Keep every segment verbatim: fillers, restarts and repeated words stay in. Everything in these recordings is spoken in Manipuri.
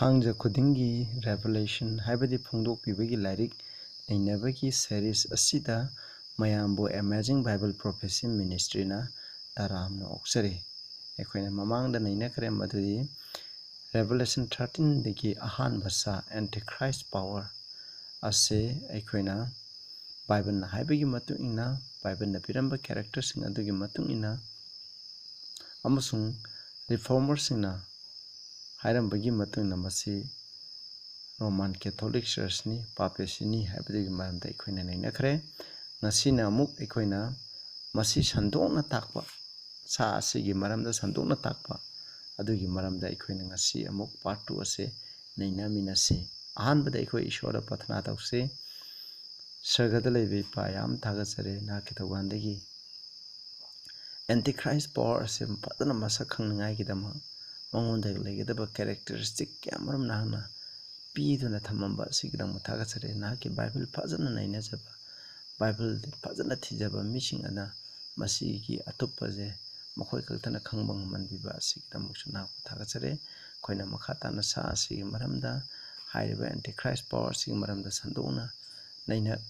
ꯊꯥꯡꯖ ꯈꯨꯗꯤꯡꯒꯤ Revelation ꯍꯥꯏꯕꯗꯤ ꯐꯣꯡꯗꯣꯛꯄꯤꯕꯒꯤ ꯂꯥꯏꯔꯤꯛ ꯅꯩꯅꯕꯒꯤ series ꯑꯁꯤꯗ ꯃꯌꯥꯝꯕꯨ Amazing Bible Prophecy Ministryꯅ ꯇꯔꯥꯝꯅ ꯑꯣꯛꯆꯔꯤ꯫ ꯑꯩꯈꯣꯏꯅ ꯃꯃꯥꯡꯗ ꯅꯩꯅꯈ꯭ꯔꯦ ꯃꯗꯨꯗꯤ Revelation thirteenꯗꯒꯤ ꯑꯍꯥꯟꯕ ꯁꯥ Antichrist power ꯑꯁꯦ ꯑꯩꯈꯣꯏꯅ ꯕꯥꯏꯕꯜꯅ ꯍꯥꯏꯕꯒꯤ ꯃꯇꯨꯡ ꯏꯟꯅ, ꯕꯥꯏꯕꯜꯅ ꯄꯤꯔꯝꯕ characterꯁꯤꯡ ꯑꯗꯨꯒꯤ ꯃꯇꯨꯡ ꯏꯟꯅ ꯑꯃꯁꯨꯡ reformerꯁꯤꯡꯅ ꯍꯥꯏꯔꯝꯕꯒꯤ ꯃꯇꯨꯡ ꯏꯟꯅ ꯃꯁꯤ Roman Catholic Churchꯅꯤ, papacyꯅꯤ ꯍꯥꯏꯕꯗꯨꯒꯤ ꯃꯔꯝꯗ ꯑꯩꯈꯣꯏꯅ ꯅꯩꯅꯈ꯭ꯔꯦ꯫ ꯉꯁꯤꯅ ꯑꯃꯨꯛ ꯑꯩꯈꯣꯏꯅ ꯃꯁꯤ ꯁꯟꯗꯣꯛꯅ ꯇꯥꯛꯄ, ꯁꯥ ꯑꯁꯤꯒꯤ ꯃꯔꯝꯗ ꯁꯟꯗꯣꯛꯅ ꯇꯥꯛꯄ ꯑꯗꯨꯒꯤ ꯃꯔꯝꯗ ꯑꯩꯈꯣꯏꯅ ꯉꯁꯤ ꯑꯃꯨꯛ part two ꯑꯁꯤ ꯅꯩꯅꯃꯤꯟꯅꯁꯤ꯫ ꯑꯍꯥꯟꯕꯗ ꯑꯩꯈꯣꯏ ꯏꯁꯣꯔꯗ ꯄ꯭ꯔꯊꯅꯥ ꯇꯧꯁꯤ꯫ ꯁꯔꯒꯗ ꯂꯩꯕ ꯏꯄꯥ, ꯌꯥꯝ ꯊꯥꯒꯠꯆꯔꯤ ꯅꯍꯥꯛꯀꯤ ꯊꯧꯖꯥꯜꯗꯒꯤ Antichrist power ꯑꯁꯤ ꯐꯖꯅ ꯃꯁꯛ ꯈꯪꯅꯤꯡꯉꯥꯏꯒꯤꯗꯃꯛ, ꯃꯉꯣꯟꯗ ꯂꯩꯒꯗꯕ characteristic ꯀꯌꯥꯃꯔꯨꯝ ꯅꯍꯥꯛꯅ ꯄꯤꯗꯨꯅ ꯊꯝꯃꯝꯕ ꯑꯁꯤꯒꯤꯗꯃꯛ ꯊꯥꯒꯠꯆꯔꯤ꯫ ꯅꯍꯥꯛꯀꯤ ꯕꯥꯏꯕꯜ ꯐꯖꯅ ꯅꯩꯅꯖꯕ, ꯕꯥꯏꯕꯜ ꯐꯖꯅ ꯊꯤꯖꯕ ꯃꯤꯁꯤꯡ ꯑꯗꯨꯅ ꯃꯁꯤꯒꯤ ꯑꯇꯨꯞꯄꯁꯦ ꯃꯈꯣꯏ ꯈꯛꯇꯅ ꯈꯪꯕ ꯉꯝꯍꯟꯕꯤꯕ ꯑꯁꯤꯒꯤꯗꯃꯛꯁꯨ ꯅꯍꯥꯛꯄꯨ ꯊꯥꯒꯠꯆꯔꯤ꯫ ꯑꯩꯈꯣꯏꯅ ꯃꯈꯥ ꯇꯥꯅ ꯁꯥ ꯑꯁꯤꯒꯤ ꯃꯔꯝꯗ, ꯍꯥꯏꯔꯤꯕ Antichrist power ꯑꯁꯤꯒꯤ ꯃꯔꯝꯗ ꯁꯟꯗꯣꯛꯅ ꯅꯩꯅ-,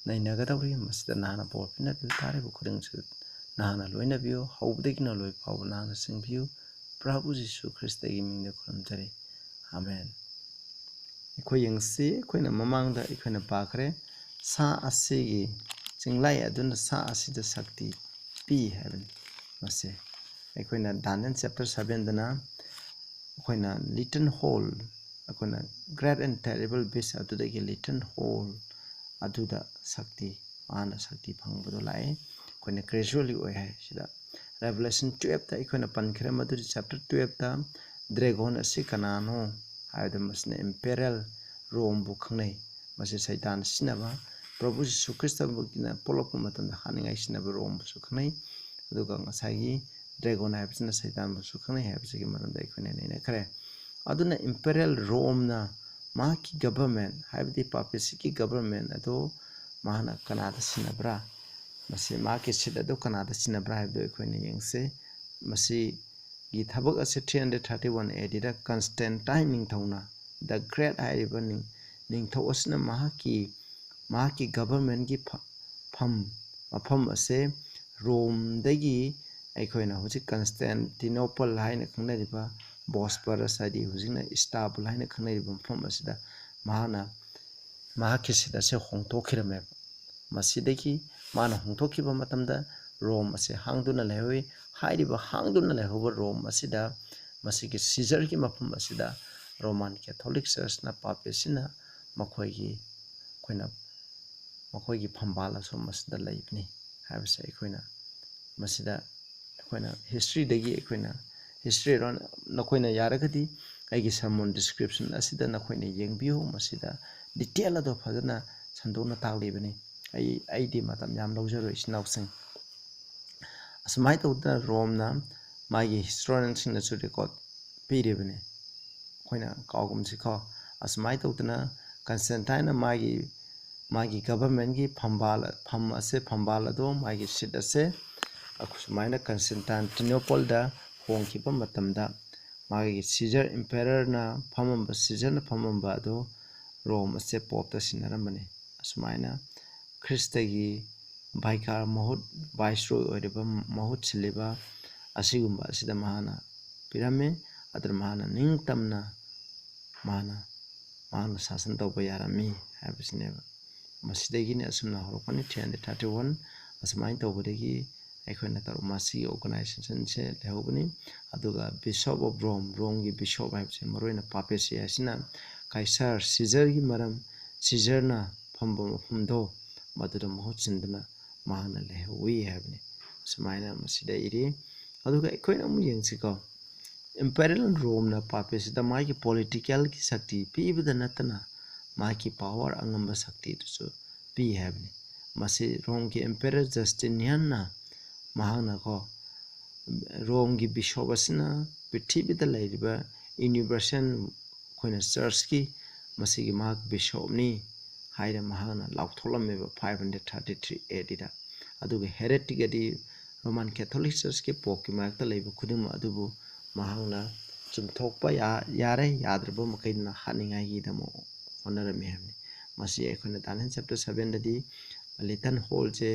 ꯅꯩꯅꯒꯗꯧꯔꯤ꯫ ꯃꯁꯤꯗ ꯅꯍꯥꯛꯅ ꯕꯣꯔ ꯄꯤꯅꯕꯤꯌꯨ, ꯇꯥꯔꯤꯕ ꯈꯨꯗꯤꯡꯃꯛꯁꯨ ꯅꯍꯥꯛꯅ ꯂꯣꯏꯅꯕꯤꯌꯨ, ꯍꯧꯕꯗꯒꯤꯅ ꯂꯣꯏ ꯐꯥꯎꯕ ꯅꯍꯥꯛꯅ ꯆꯦꯟꯕꯤꯌꯨ꯫ ꯄ꯭ꯔꯚꯨ ꯖꯤꯁꯨ ꯈ꯭ꯔꯤꯁꯇꯒꯤ ꯃꯤꯡꯗ ꯈꯨꯔꯨꯝꯖꯔꯤ, ꯑꯥꯃꯦꯟ꯫ ꯑꯩꯈꯣꯏ ꯌꯦꯡꯁꯤ, ꯑꯩꯈꯣꯏꯅ ꯃꯃꯥꯡꯗ ꯑꯩꯈꯣꯏꯅ ꯄꯥꯈ꯭ꯔꯦ, ꯁꯥ ꯑꯁꯤꯒꯤ ꯆꯤꯡꯂꯥꯏ ꯑꯗꯨꯅ ꯁꯥ ꯑꯁꯤꯗ ꯁꯛꯇꯤ ꯄꯤ ꯍꯥꯏꯕꯅꯤ꯫ ꯃꯁꯦ ꯑꯩꯈꯣꯏꯅ Daniel chapter sevenꯗꯅ ꯑꯩꯈꯣꯏꯅ little horn, ꯑꯩꯈꯣꯏꯅ great and terrible beast ꯑꯗꯨꯗꯒꯤ little horn ꯑꯗꯨꯗ ꯁꯛꯇꯤ, ꯃꯥꯅ ꯁꯛꯇꯤ ꯐꯪꯕꯗꯣ ꯂꯥꯛꯑꯦ꯫ ꯑꯩꯈꯣꯏꯅ gradually ꯑꯣꯏ ꯍꯥꯏ꯫ ꯁꯤꯗ Revelation twelveꯇ ꯑꯩꯈꯣꯏꯅ ꯄꯟꯈ꯭ꯔꯦ, ꯃꯗꯨꯗꯤ chapter twelveꯇ dragon ꯑꯁꯤ ꯀꯅꯥꯅꯣ ꯍꯥꯏꯕꯗ ꯃꯁꯤꯅ Imperial Romeꯕꯨ ꯈꯪꯅꯩ꯫ ꯃꯁꯤ ꯁꯩꯇꯥꯟ ꯁꯤꯖꯤꯟꯅꯕ, ꯄ꯭ꯔꯚꯨ ꯖꯤꯁꯨ ꯈ꯭ꯔꯤꯁꯇꯕꯨꯅ ꯄꯣꯛꯂꯛꯄ ꯃꯇꯝꯗ ꯍꯥꯠꯅꯤꯡꯉꯥꯏ ꯁꯤꯖꯤꯟꯅꯕ Romeꯕꯨꯁꯨ ꯈꯪꯅꯩ꯫ ꯑꯗꯨꯒ ꯉꯁꯥꯏꯒꯤ dragon ꯍꯥꯏꯕꯁꯤꯅ ꯁꯩꯇꯥꯟꯕꯨꯁꯨ ꯈꯪꯅꯩ ꯍꯥꯏꯕꯁꯤꯒꯤ ꯃꯔꯝꯗ ꯑꯩꯈꯣꯏꯅ ꯅꯩꯅꯈ꯭ꯔꯦ꯫ ꯑꯗꯨꯅ Imperial Romeꯅ ꯃꯍꯥꯛꯀꯤ government, ꯍꯥꯏꯕꯗꯤ papacyꯒꯤ government ꯑꯗꯨ ꯃꯥꯅ ꯀꯅꯥꯗ ꯁꯤꯟꯅꯕ꯭ꯔꯥ? ꯃꯁꯤ ꯃꯍꯥꯛꯀꯤ seat ꯑꯗꯨ ꯀꯅꯥꯗ ꯁꯤꯟꯅꯕ꯭ꯔꯥ ꯍꯥꯏꯕꯗꯨ ꯑꯩꯈꯣꯏꯅ ꯌꯦꯡꯁꯤ꯫ ꯃꯁꯤ ꯒꯤ ꯊꯕꯛ ꯑꯁꯤ three hundred thirty one A Dꯗ Constantine ꯅꯤꯡꯊꯧꯅ, the Great ꯍꯥꯏꯔꯤꯕ ꯅꯤꯡ-, ꯅꯤꯡꯊꯧ ꯑꯁꯤꯅ ꯃꯍꯥꯛꯀꯤ, ꯃꯍꯥꯛꯀꯤ governmentꯀꯤ ꯐ-, ꯐꯝ, ꯃꯐꯝ ꯑꯁꯦ ꯔꯣꯝꯗꯒꯤ ꯑꯩꯈꯣꯏꯅ ꯍꯧꯖꯤꯛ Constantinople ꯍꯥꯏꯅ ꯈꯪꯅꯔꯤꯕ Bosphorus, ꯍꯥꯏꯗꯤ ꯍꯧꯖꯤꯛꯅ Istanbul ꯍꯥꯏꯅ ꯈꯪꯅꯔꯤꯕ ꯃꯐꯝ ꯑꯁꯤꯗ ꯃꯍꯥꯛꯅ ꯃꯍꯥꯛꯀꯤ seat ꯑꯁꯦ ꯍꯣꯡꯗꯣꯛꯈꯤꯔꯝꯃꯦꯕ꯫ ꯃꯁꯤꯗꯒꯤ ꯃꯥꯅ ꯍꯣꯡꯗꯣꯛꯈꯤꯕ ꯃꯇꯝꯗ ꯔꯣꯝ ꯑꯁꯦ ꯍꯥꯡꯗꯨꯅ ꯂꯩꯍꯧꯏ꯫ ꯍꯥꯏꯔꯤꯕ ꯍꯥꯡꯗꯨꯅ ꯂꯩꯍꯧꯕ ꯔꯣꯝ ꯑꯁꯤꯗ, ꯃꯁꯤꯒꯤ ꯁꯤꯖꯔꯒꯤ ꯃꯐꯝ ꯑꯁꯤꯗ Roman Catholic Churchꯅ, ꯄꯥꯄꯦꯁꯤꯅ ꯃꯈꯣꯏꯒꯤ, ꯑꯩꯈꯣꯏꯅ ꯃꯈꯣꯏꯒꯤ ꯐꯝꯕꯥꯜ ꯑꯁꯨꯝ ꯑꯁꯤꯗ ꯂꯩꯕꯅꯤ ꯍꯥꯏꯕꯁꯦ ꯑꯩꯈꯣꯏꯅ ꯃꯁꯤꯗ, ꯑꯩꯈꯣꯏꯅ historyꯗꯒꯤ, ꯑꯩꯈꯣꯏꯅ history around, ꯅꯈꯣꯏꯅ ꯌꯥꯔꯒꯗꯤ ꯑꯩꯒꯤ sermon description ꯑꯁꯤꯗ ꯅꯈꯣꯏꯅ ꯌꯦꯡꯕꯤꯌꯨ꯫ ꯃꯁꯤꯗ detail ꯑꯗꯣ ꯐꯖꯅ ꯁꯟꯗꯣꯛꯅ ꯇꯥꯛꯂꯤꯕꯅꯤ꯫ ꯑꯩ, ꯑꯩꯗꯤ ꯃꯇꯝ ꯌꯥꯝ ꯂꯧꯖꯔꯣꯏ, ꯏꯆꯤꯟ ꯏꯅꯥꯎꯁꯤꯡ꯫ ꯑꯁꯨꯃꯥꯏꯅ ꯇꯧꯗꯅ ꯔꯣꯝꯅ ꯃꯥꯒꯤ historianꯁꯤꯡꯅꯁꯨ record ꯄꯤꯔꯤꯕꯅꯤ, ꯑꯩꯈꯣꯏꯅ ꯀꯥꯎꯒꯨꯝꯁꯤꯀꯣ꯫ ꯑꯁꯨꯃꯥꯏꯅ ꯇꯧꯗꯅ Constantineꯅ ꯃꯥꯒꯤ, ꯃꯥꯒꯤ governmentꯀꯤ ꯐꯝꯕꯥꯜ, ꯐꯝ ꯑꯁꯦ, ꯐꯝꯕꯥꯜ ꯑꯗꯣ, ꯃꯥꯒꯤ seat ꯑꯁꯦ ꯑꯁꯨꯃꯥꯏꯅ Constantinopleꯗ ꯍꯣꯡꯈꯤꯕ ꯃꯇꯝꯗ ꯃꯥꯒꯤ Caesar, emperorꯅ ꯐꯝꯃꯝꯕ, Caesarꯅ ꯐꯝꯃꯝꯕ ꯑꯗꯣ ꯔꯣꯝ ꯑꯁꯦ Popeꯇ ꯁꯤꯟꯅꯔꯝꯕꯅꯤ꯫ ꯑꯁꯨꯃꯥꯏꯅ ꯈ꯭ꯔꯤꯁꯇꯒꯤ vicar ꯃꯍꯨꯠ, viceroy ꯑꯣꯏꯔꯤꯕ, ꯃꯍꯨꯠ ꯁꯤꯜꯂꯤꯕ ꯑꯁꯤꯒꯨꯝꯕ ꯑꯁꯤꯗ ꯃꯍꯥꯛꯅ ꯄꯤꯔꯝꯃꯤ꯫ ꯑꯗꯨꯅ ꯃꯍꯥꯛꯅ ꯅꯤꯡꯇꯝꯅ ꯃꯥꯅ, ꯃꯍꯥꯛꯅ ꯁꯥꯁꯟ ꯇꯧꯕ ꯌꯥꯔꯝꯃꯤ ꯍꯥꯏꯕꯁꯤꯅꯦꯕ꯫ ꯃꯁꯤꯗꯒꯤꯅꯤ ꯑꯁꯨꯝꯅ ꯍꯧꯔꯛꯄꯅꯤ three hundred thirty one꯫ ꯑꯁꯨꯃꯥꯏꯅ ꯇꯧꯕꯗꯒꯤ ꯑꯩꯈꯣꯏꯅ ꯇꯧꯔ-, ꯃꯁꯤꯒꯤ organizationꯁꯦ ꯂꯩꯍꯧꯕꯅꯤ꯫ ꯑꯗꯨꯒ Bishop of Rome, ꯔꯣꯝꯒꯤ bishop ꯍꯥꯏꯕꯁꯦ, ꯃꯔꯨꯑꯣꯏꯅ ꯄꯥꯄꯦꯁꯤ ꯍꯥꯏꯁꯤꯅ ꯀꯥꯏꯁꯥꯔ, ꯁꯤꯖꯔꯒꯤ ꯃꯔꯝ, ꯁꯤꯖꯔꯅ ꯐꯝꯕ ꯃꯐꯝꯗꯣ ꯃꯗꯨꯗ ꯃꯍꯨꯠ ꯁꯤꯟꯗꯨꯅ ꯃꯍꯥꯛꯅ ꯂꯩꯍꯧꯏ ꯍꯥꯏꯕꯅꯤ꯫ ꯁꯨꯃꯥꯏꯅ ꯃꯁꯤꯗ ꯏꯔꯤ꯫ ꯑꯗꯨꯒ ꯑꯩꯈꯣꯏꯅ ꯑꯃꯨꯛ ꯌꯦꯡꯁꯤꯀꯣ, Imperial Romeꯅ ꯄꯥꯄꯦꯁꯤꯗ ꯃꯥꯒꯤ politicalꯒꯤ ꯁꯛꯇꯤ ꯄꯤꯕꯗ ꯅꯠꯇꯅ ꯃꯥꯒꯤ power, ꯑꯉꯝꯕ ꯁꯛꯇꯤꯗꯨꯁꯨ ꯄꯤ ꯍꯥꯏꯕꯅꯤ꯫ ꯃꯁꯤ ꯔꯣꯝꯒꯤ Emperor Justinianꯅ, ꯃꯍꯥꯛꯅꯀꯣ, ꯔꯣꯝꯒꯤ bishop ꯑꯁꯤꯅ ꯄ꯭ꯔꯤꯊꯤꯕꯤꯗ ꯂꯩꯔꯤꯕ universal, ꯑꯩꯈꯣꯏꯅ churchꯀꯤ, ꯃꯁꯤꯒꯤ ꯃꯍꯥꯛ bishopꯅꯤ ꯍꯥꯏꯅ ꯃꯍꯥꯛꯅ ꯂꯥꯎꯊꯣꯛꯂꯝꯃꯦꯕ five hundred thirty three A Dꯗ꯫ ꯑꯗꯨꯒ hereticꯒꯗꯤ Roman Catholic Churchꯀꯤ Popeꯀꯤ ꯃꯥꯌꯣꯛꯇ ꯂꯩꯕ ꯈꯨꯗꯤꯡꯃꯛ ꯑꯗꯨꯕꯨ ꯃꯍꯥꯛꯅ ꯆꯨꯝꯊꯣꯛꯄ ꯌꯥ-, ꯌꯥꯔꯦ, ꯌꯥꯗ꯭ꯔꯕ ꯃꯈꯩꯗꯨꯅ ꯍꯥꯠꯅꯤꯡꯉꯥꯏꯒꯤꯗꯃꯛ ꯍꯣꯠꯅꯔꯝꯃꯤ ꯍꯥꯏꯕꯅꯤ꯫ ꯃꯁꯤ ꯑꯩꯈꯣꯏꯅ Daniel chapter sevenꯗꯗꯤ ꯂꯤꯇꯟ ꯍꯣꯜꯁꯦ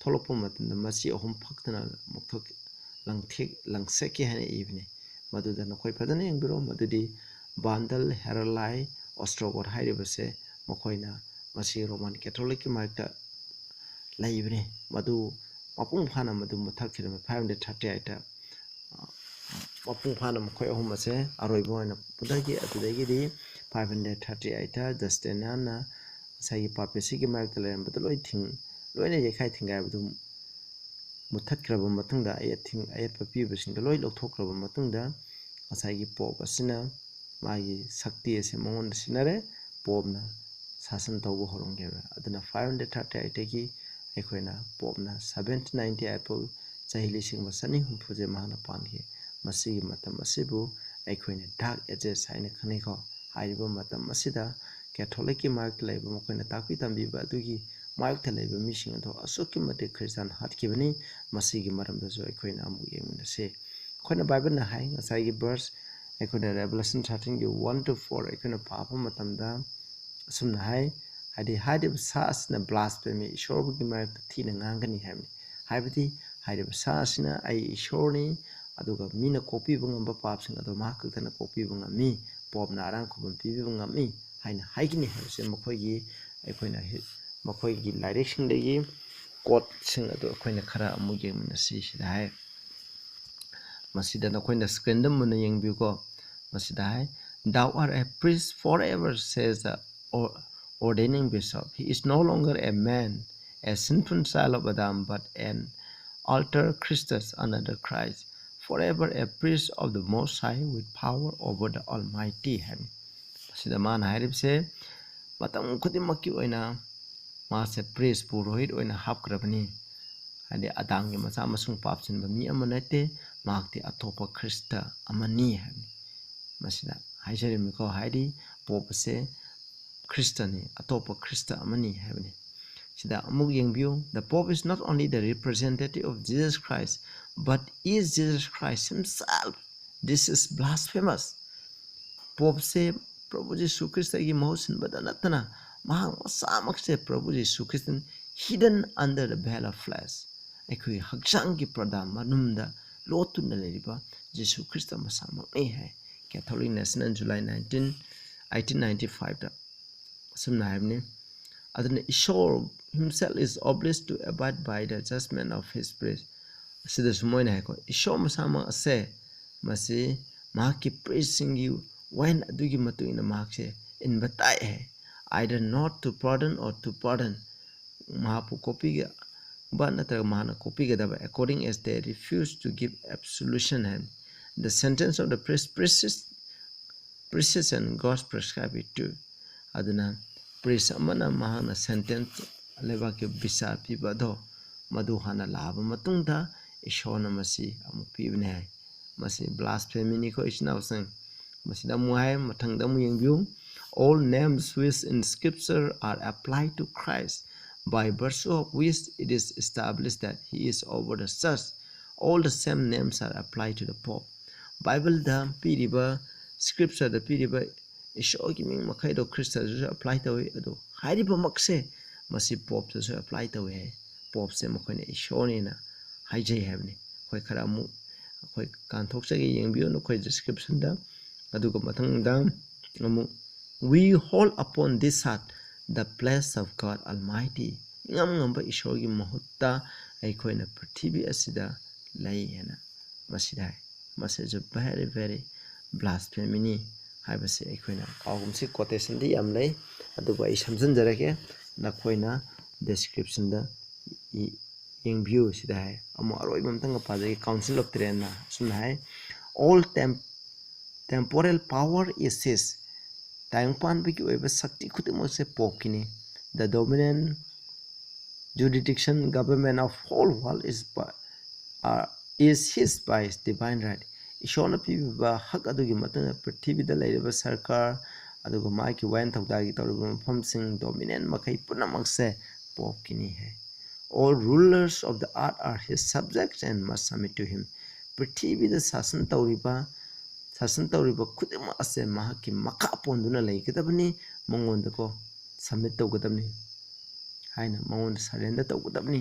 ꯊꯣꯛꯂꯛꯄ ꯃꯇꯝꯗ ꯃꯆꯤ ꯑꯍꯨꯝ ꯐꯛꯇꯅ ꯃꯛꯊꯛ ꯂꯪꯊꯦꯛ-, ꯂꯪꯆꯠꯈꯤ ꯍꯥꯏꯅ ꯏꯕꯅꯤ꯫ ꯃꯗꯨꯗ ꯅꯈꯣꯏ ꯐꯖꯅ ꯌꯦꯡꯕꯤꯔꯣ, ꯃꯗꯨꯗꯤ ꯕꯥꯟꯗꯜ, ꯍꯦꯔꯂꯥꯏ, ꯑꯣꯁꯇ꯭ꯔꯣꯒꯣꯠ ꯍꯥꯏꯔꯤꯕꯁꯦ ꯃꯈꯣꯏꯅ ꯃꯁꯤ ꯔꯣꯃꯥꯟ ꯀꯦꯊꯣꯂꯤꯛꯀꯤ ꯃꯥꯌꯣꯛꯇ ꯂꯩꯕꯅꯤ꯫ ꯃꯗꯨ ꯃꯄꯨꯡ ꯐꯥꯅ ꯃꯗꯨ ꯃꯨꯠꯊꯠꯈꯤꯔꯝꯃꯤ꯫ Five hundred thirty eightꯇ, ꯑ, ꯃꯄꯨꯡ ꯐꯥꯅ ꯃꯈꯣꯏ ꯑꯍꯨꯝ ꯑꯁꯦ ꯑꯔꯣꯏꯕ ꯑꯣꯏꯅ ꯄꯨꯊꯈꯤ꯫ ꯑꯗꯨꯗꯒꯤꯗꯤ five hundred thirty eightꯇ ꯖꯁꯇꯤꯅꯤꯌꯥꯟꯅ ꯉꯁꯥꯏꯒꯤ ꯄꯥꯄꯦꯁꯤꯒꯤ ꯃꯥꯌꯣꯛꯇ ꯂꯩꯔꯝꯕꯗꯨ ꯂꯣꯏ ꯊꯤꯡ-, ꯂꯣꯏꯅ ꯌꯩꯈꯥꯏ ꯊꯤꯡꯒꯥꯏꯕꯗꯨ ꯃꯨꯠꯊꯠꯈ꯭ꯔꯕ ꯃꯇꯨꯡꯗ, ꯑꯌꯦꯠ-, ꯑꯌꯦꯠꯄ ꯄꯤꯕꯁꯤꯡꯗꯣ ꯂꯣꯏ ꯂꯧꯊꯣꯛꯈ꯭ꯔꯕ ꯃꯇꯨꯡꯗ, ꯉꯁꯥꯏꯒꯤ ꯄꯣꯞ ꯑꯁꯤꯅ ꯃꯥꯒꯤ ꯁꯛꯇꯤ ꯑꯁꯤ ꯃꯉꯣꯟꯗ ꯁꯤꯟꯅꯔꯦ, ꯄꯣꯞꯅ ꯁꯥꯁꯟ ꯇꯧꯕ ꯍꯧꯔꯝꯈꯤꯕ꯫ ꯑꯗꯨꯅ five hundred thirty eightꯇꯒꯤ ꯑꯩꯈꯣꯏꯅ ꯄꯣꯞꯅ seventeen ninety eight ꯐꯥꯎ, ꯆꯍꯤ ꯂꯤꯁꯤꯡ ꯑꯃ ꯆꯅꯤ ꯍꯨꯝꯐꯨꯁꯦ ꯃꯍꯥꯛꯅ ꯄꯥꯟꯈꯤ꯫ ꯃꯁꯤꯒꯤ ꯃꯇꯝ ꯑꯁꯤꯕꯨ ꯑꯩꯈꯣꯏꯅ Dark Ages ꯍꯥꯏꯅ ꯈꯪꯅꯩꯀꯣ꯫ ꯍꯥꯏꯔꯤꯕ ꯃꯇꯝ ꯑꯁꯤꯗ ꯀꯦꯊꯣꯂꯤꯛꯀꯤ ꯃꯥꯌꯣꯛꯇ ꯂꯩꯕ ꯃꯈꯣꯏꯅ ꯇꯥꯛꯄꯤ ꯇꯝꯕꯤꯕ ꯑꯗꯨꯒꯤ ꯃꯥꯌꯣꯛꯇ ꯂꯩꯕ ꯃꯤꯁꯤꯡ ꯑꯗꯣ ꯑꯁꯨꯛꯀꯤ ꯃꯇꯤꯛ ꯈ꯭ꯔꯤꯁꯇꯥꯟ ꯍꯥꯠꯈꯤꯕꯅꯤ꯫ ꯃꯁꯤꯒꯤ ꯃꯔꯝꯗꯁꯨ ꯑꯩꯈꯣꯏꯅ ꯑꯃꯨꯛ ꯌꯦꯡꯃꯤꯟꯅꯁꯤ꯫ ꯑꯩꯈꯣꯏꯅ ꯕꯥꯏꯕꯜꯅ ꯍꯥꯏ, ꯉꯁꯥꯏꯒꯤ verse, ꯑꯩꯈꯣꯏꯅ Revelation thirteenꯒꯤ one to four ꯑꯩꯈꯣꯏꯅ ꯄꯥꯕ ꯃꯇꯝꯗ ꯑꯁꯨꯝꯅ ꯍꯥꯏ, ꯍꯥꯏꯗꯤ, "ꯍꯥꯏꯔꯤꯕ ꯁꯥ ꯑꯁꯤꯅ blasphemy, ꯏꯁꯣꯔꯒꯤ ꯃꯥꯌꯣꯛꯇ ꯊꯤꯅ ꯉꯥꯡꯒꯅꯤ" ꯍꯥꯏꯕꯅꯤ꯫ ꯍꯥꯏꯕꯗꯤ, ꯍꯥꯏꯔꯤꯕ ꯁꯥ ꯑꯁꯤꯅ "ꯑꯩ ꯏꯁꯣꯔꯅꯤ, ꯑꯗꯨꯒ ꯃꯤꯅ ꯀꯣꯛꯄꯤꯕ ꯉꯝꯕ ꯄꯥꯞꯁꯤꯡ ꯑꯗꯣ ꯃꯍꯥꯛ ꯈꯛꯇꯅ ꯀꯣꯛꯄꯤꯕ ꯉꯝꯃꯤ, ꯄꯣꯞꯅ ꯑꯔꯥꯟ ꯈꯨꯕꯝ ꯄꯤꯕꯤꯕ ꯉꯝꯃꯤ" ꯍꯥꯏꯅ ꯍꯥꯏꯒꯅꯤ ꯍꯥꯏꯕꯁꯦ ꯃꯈꯣꯏꯒꯤ, ꯑꯩꯈꯣꯏꯅ ꯍꯤ-, ꯃꯈꯣꯏꯒꯤ ꯂꯥꯏꯔꯤꯛꯁꯤꯡꯗꯒꯤ quoteꯁꯤꯡ ꯑꯗꯨ ꯑꯩꯈꯣꯏꯅ ꯈꯔ ꯑꯃꯨꯛ ꯌꯦꯡꯃꯤꯟꯅꯁꯤ꯫ ꯁꯤꯗ ꯍꯥꯏ, ꯃꯁꯤꯗ ꯅꯈꯣꯏꯅ screenꯗ ꯃꯨꯟꯅ ꯌꯦꯡꯕꯤꯌꯨꯀꯣ꯫ ꯃꯁꯤꯗ ꯍꯥꯏ, "Thou art a priest forever," says the or-, ordaining bishop. "He is no longer a man, a sinful child of Adam, but an alter Christus, another Christ, forever a priest of the Most High with power over the Almighty" ꯍꯥꯏꯕꯅꯤ꯫ ꯃꯁꯤꯗ ꯃꯥꯅ ꯍꯥꯏꯔꯤꯕꯁꯦ, ꯃꯇꯝ ꯈꯨꯗꯤꯡꯃꯛꯀꯤ ꯑꯣꯏꯅ ꯃꯥꯁꯦ priest, ꯄꯨꯔꯣꯍꯤꯠ ꯑꯣꯏꯅ ꯍꯥꯞꯈ꯭ꯔꯕꯅꯤ꯫ ꯍꯥꯏꯗꯤ, ꯑꯗꯥꯝꯒꯤ ꯃꯆꯥ ꯑꯃꯁꯨꯡ ꯄꯥꯞ ꯆꯦꯟꯕ ꯃꯤ ꯑꯃ ꯅꯠꯇꯦ, ꯃꯍꯥꯛꯇꯤ ꯑꯇꯣꯞꯄ ꯈ꯭ꯔꯤꯁꯇ ꯑꯃꯅꯤ ꯍꯥꯏꯕꯅꯤ꯫ ꯃꯁꯤꯗ ꯍꯥꯏꯖꯔꯤꯕꯅꯤꯀꯣ, ꯍꯥꯏꯗꯤ, ꯄꯣꯞ ꯑꯁꯦ ꯈ꯭ꯔꯤꯁꯇꯅꯤ, ꯑꯇꯣꯞꯄ ꯈ꯭ꯔꯤꯁꯇ ꯑꯃꯅꯤ ꯍꯥꯏꯕꯅꯤ꯫ ꯁꯤꯗ ꯑꯃꯨꯛ ꯌꯦꯡꯕꯤꯌꯨ, "The Pope is not only the representative of Jesus Christ, but is Jesus Christ himself." This is blasphemous. ꯄꯣꯞꯁꯦ ꯄ꯭ꯔꯚꯨ ꯖꯤꯁꯨ ꯈ꯭ꯔꯤꯁꯇꯒꯤ ꯃꯍꯨꯠ ꯁꯤꯟꯕꯗ ꯅꯠꯇꯅ ꯃꯍꯥꯛ ꯃꯁꯥꯃꯛꯁꯦ ꯄ꯭ꯔꯚꯨ ꯖꯤꯁꯨ ꯈ꯭ꯔꯤꯁꯇꯅ hidden under the veil of flesh, ꯑꯩꯈꯣꯏ ꯍꯛꯆꯥꯡꯒꯤ ꯄ꯭ꯔꯗꯥ ꯃꯅꯨꯡꯗ ꯂꯣꯠꯇꯨꯅ ꯂꯩꯔꯤꯕ ꯖꯤꯁꯨ ꯈ꯭ꯔꯤꯁꯇ ꯃꯁꯥꯃꯛꯅꯤ ꯍꯥꯏ꯫ Catholic National, July nineteen, eighteen ninety-fiveꯇ ꯑꯁꯨꯝꯅ ꯍꯥꯏꯕꯅꯤ꯫ ꯑꯗꯨꯅ ꯏꯁꯣꯔ himself is obliged to abide by the judgment of his priest꯫ ꯑꯁꯤꯗꯁꯨ ꯃꯣꯏꯅ ꯍꯥꯏꯀꯣ, ꯏꯁꯣꯔ ꯃꯁꯥꯃꯛ ꯑꯁꯦ ꯃꯁꯤ ꯃꯍꯥꯛꯀꯤ ꯄ꯭ꯔꯤꯁꯁꯤꯡꯒꯤ ꯋꯥꯌꯦꯜ ꯑꯗꯨꯒꯤ ꯃꯇꯨꯡ ꯏꯟꯅ ꯃꯍꯥꯛꯁꯦ ꯏꯟꯕ ꯇꯥꯏ ꯍꯥꯏ꯫ Either not to pardon or to pardon, ꯃꯍꯥꯛꯄꯨ ꯀꯣꯛꯄꯤꯒꯕ ꯅꯠꯇ꯭ꯔꯒ ꯃꯍꯥꯛꯅ ꯀꯣꯛꯄꯤꯒꯗꯕ, according as they refuse to give absolution high. The sentence of the priest, priest, priest and God prescribe it too꯫ ꯑꯗꯨꯅ ꯄ꯭ꯔꯤꯁ ꯑꯃꯅ ꯃꯍꯥꯛꯅ ꯁꯦꯟꯇꯦꯟꯁ ꯂꯩꯕꯥꯛꯀꯤ ꯕꯤꯆꯥꯔ ꯄꯤꯕ ꯑꯗꯣ ꯃꯗꯨ ꯍꯥꯟꯅ ꯂꯥꯛꯑꯕ ꯃꯇꯨꯡꯗ ꯏꯁꯣꯔꯅ ꯃꯁꯤ ꯑꯃꯨꯛ ꯄꯤꯕꯅꯤ ꯍꯥꯏ꯫ ꯃꯁꯤ ꯕ꯭ꯂꯥꯁꯐꯦꯃꯤꯅꯤꯀꯣ ꯏꯆꯤꯟ ꯏꯅꯥꯎꯁꯤꯡ꯫ ꯃꯁꯤꯗ ꯑꯃꯨꯛ ꯍꯥꯏ, ꯃꯊꯪꯗ ꯑꯃꯨꯛ ꯌꯦꯡꯕꯤꯌꯨ, "All names which in scripture are applied to Christ, by virtue of which it is established that he is over the church, all the same names are applied to the Pope." ꯕꯥꯏꯕꯜꯗ ꯄꯤꯔꯤꯕ, ꯁ꯭ꯀ꯭ꯔꯤꯞꯆꯔꯗ ꯄꯤꯔꯤꯕ ꯏꯁꯣꯔꯒꯤ ꯃꯤꯡ ꯃꯈꯩꯗꯣ ꯈ꯭ꯔꯤꯁꯇꯗꯁꯨ ꯑꯦꯄ꯭ꯂꯥꯏ ꯇꯧꯏ꯫ ꯑꯗꯣ ꯍꯥꯏꯔꯤꯕꯃꯛꯁꯦ ꯃꯁꯤ ꯄꯣꯞꯇꯁꯨ ꯑꯦꯄ꯭ꯂꯥꯏ ꯇꯧꯏ ꯍꯥꯏ꯫ ꯄꯣꯞꯁꯦ ꯃꯈꯣꯏꯅ ꯏꯁꯣꯔꯅꯦꯅ ꯍꯥꯏꯖꯩ ꯍꯥꯏꯕꯅꯤ꯫ ꯑꯩꯈꯣꯏ ꯈꯔ ꯑꯃꯨꯛ ꯑꯩꯈꯣꯏ ꯀꯥꯟꯊꯣꯛꯆꯒꯦ, ꯌꯦꯡꯕꯤꯌꯨ ꯅꯈꯣꯏ ꯗꯤꯁꯀ꯭ꯔꯤꯞꯁꯟꯗ꯫ ꯑꯗꯨꯒ ꯃꯊꯪꯗ ꯑꯃꯨꯛ, "We hold upon this earth the place of God Almighty." ꯏꯉꯝ ꯉꯝꯕ ꯏꯁꯣꯔꯒꯤ ꯃꯍꯨꯠꯇ ꯑꯩꯈꯣꯏꯅ ꯄ꯭ꯔꯤꯊꯤꯕꯤ ꯑꯁꯤꯗ ꯂꯩ ꯍꯥꯏꯅ ꯃꯁꯤꯗ ꯍꯥꯏ꯫ ꯃꯁꯤꯁꯨ very, very blasphemy ꯅꯤ ꯍꯥꯏꯕꯁꯤ ꯑꯩꯈꯣꯏꯅ ꯀꯥꯎꯒꯨꯝꯁꯤ꯫ ꯀꯣꯇꯦꯁꯟꯗꯤ ꯌꯥꯝ ꯂꯩ, ꯑꯗꯨꯕꯨ ꯑꯩ ꯁꯝꯖꯤꯟꯖꯔꯒꯦ, ꯅꯈꯣꯏꯅ ꯗꯤꯁꯀ꯭ꯔꯤꯞꯁꯟꯗ ꯌꯦꯡꯕꯤꯌꯨ꯫ ꯁꯤꯗ ꯍꯥꯏ, ꯑꯃꯨꯛ ꯑꯔꯣꯏꯕ ꯑꯝꯇꯪꯒ ꯄꯥꯖꯒꯦ꯫ Council of Trentꯅ ꯑꯁꯨꯝꯅ ꯍꯥꯏ, "All tem-, temporal power is his." ꯇꯥꯏꯕꯪ ꯄꯥꯟꯕꯒꯤ ꯑꯣꯏꯕ ꯁꯛꯇꯤ ꯈꯨꯗꯤꯡꯃꯛꯁꯦ ꯄꯣꯞꯀꯤꯅꯤ꯫ "The dominion, jurisdiction, government of whole world is by, uh, is his by divine right." ꯏꯁꯣꯔꯅ ꯄꯤꯕꯤꯕ ꯍꯛ ꯑꯗꯨꯒꯤ ꯃꯇꯨꯡ ꯏꯟꯅ ꯄ꯭ꯔꯤꯊꯤꯕꯤꯗ ꯂꯩꯔꯤꯕ ꯁꯔꯀꯥꯔ, ꯑꯗꯨꯒ ꯃꯥꯒꯤ ꯋꯥꯌꯦꯜ ꯊꯧꯗꯥꯡꯒꯤ ꯇꯧꯔꯤꯕ ꯃꯐꯝꯁꯤꯡ, ꯗꯣꯃꯤꯅꯦꯟ ꯃꯈꯩ ꯄꯨꯝꯅꯃꯛꯁꯦ ꯄꯣꯞꯀꯤꯅꯤ ꯍꯥꯏ꯫ All rulers of the earth are his subjects and must submit to him. ꯄ꯭ꯔꯤꯊꯤꯕꯤꯗ ꯁꯥꯁꯟ ꯇꯧꯔꯤꯕ ꯁꯥꯁꯟ ꯇꯧꯔꯤꯕ ꯈꯨꯗꯤꯡꯃꯛ ꯑꯁꯦ ꯃꯍꯥꯛꯀꯤ ꯃꯈꯥ ꯄꯣꯟꯗꯨꯅ ꯂꯩꯒꯗꯕꯅꯤ, ꯃꯉꯣꯟꯗꯀꯣ ꯁꯕꯃꯤꯠ ꯇꯧꯒꯗꯕꯅꯤ ꯍꯥꯏꯅ, ꯃꯉꯣꯟꯗ ꯁꯔꯦꯟꯗꯔ ꯇꯧꯒꯗꯕꯅꯤ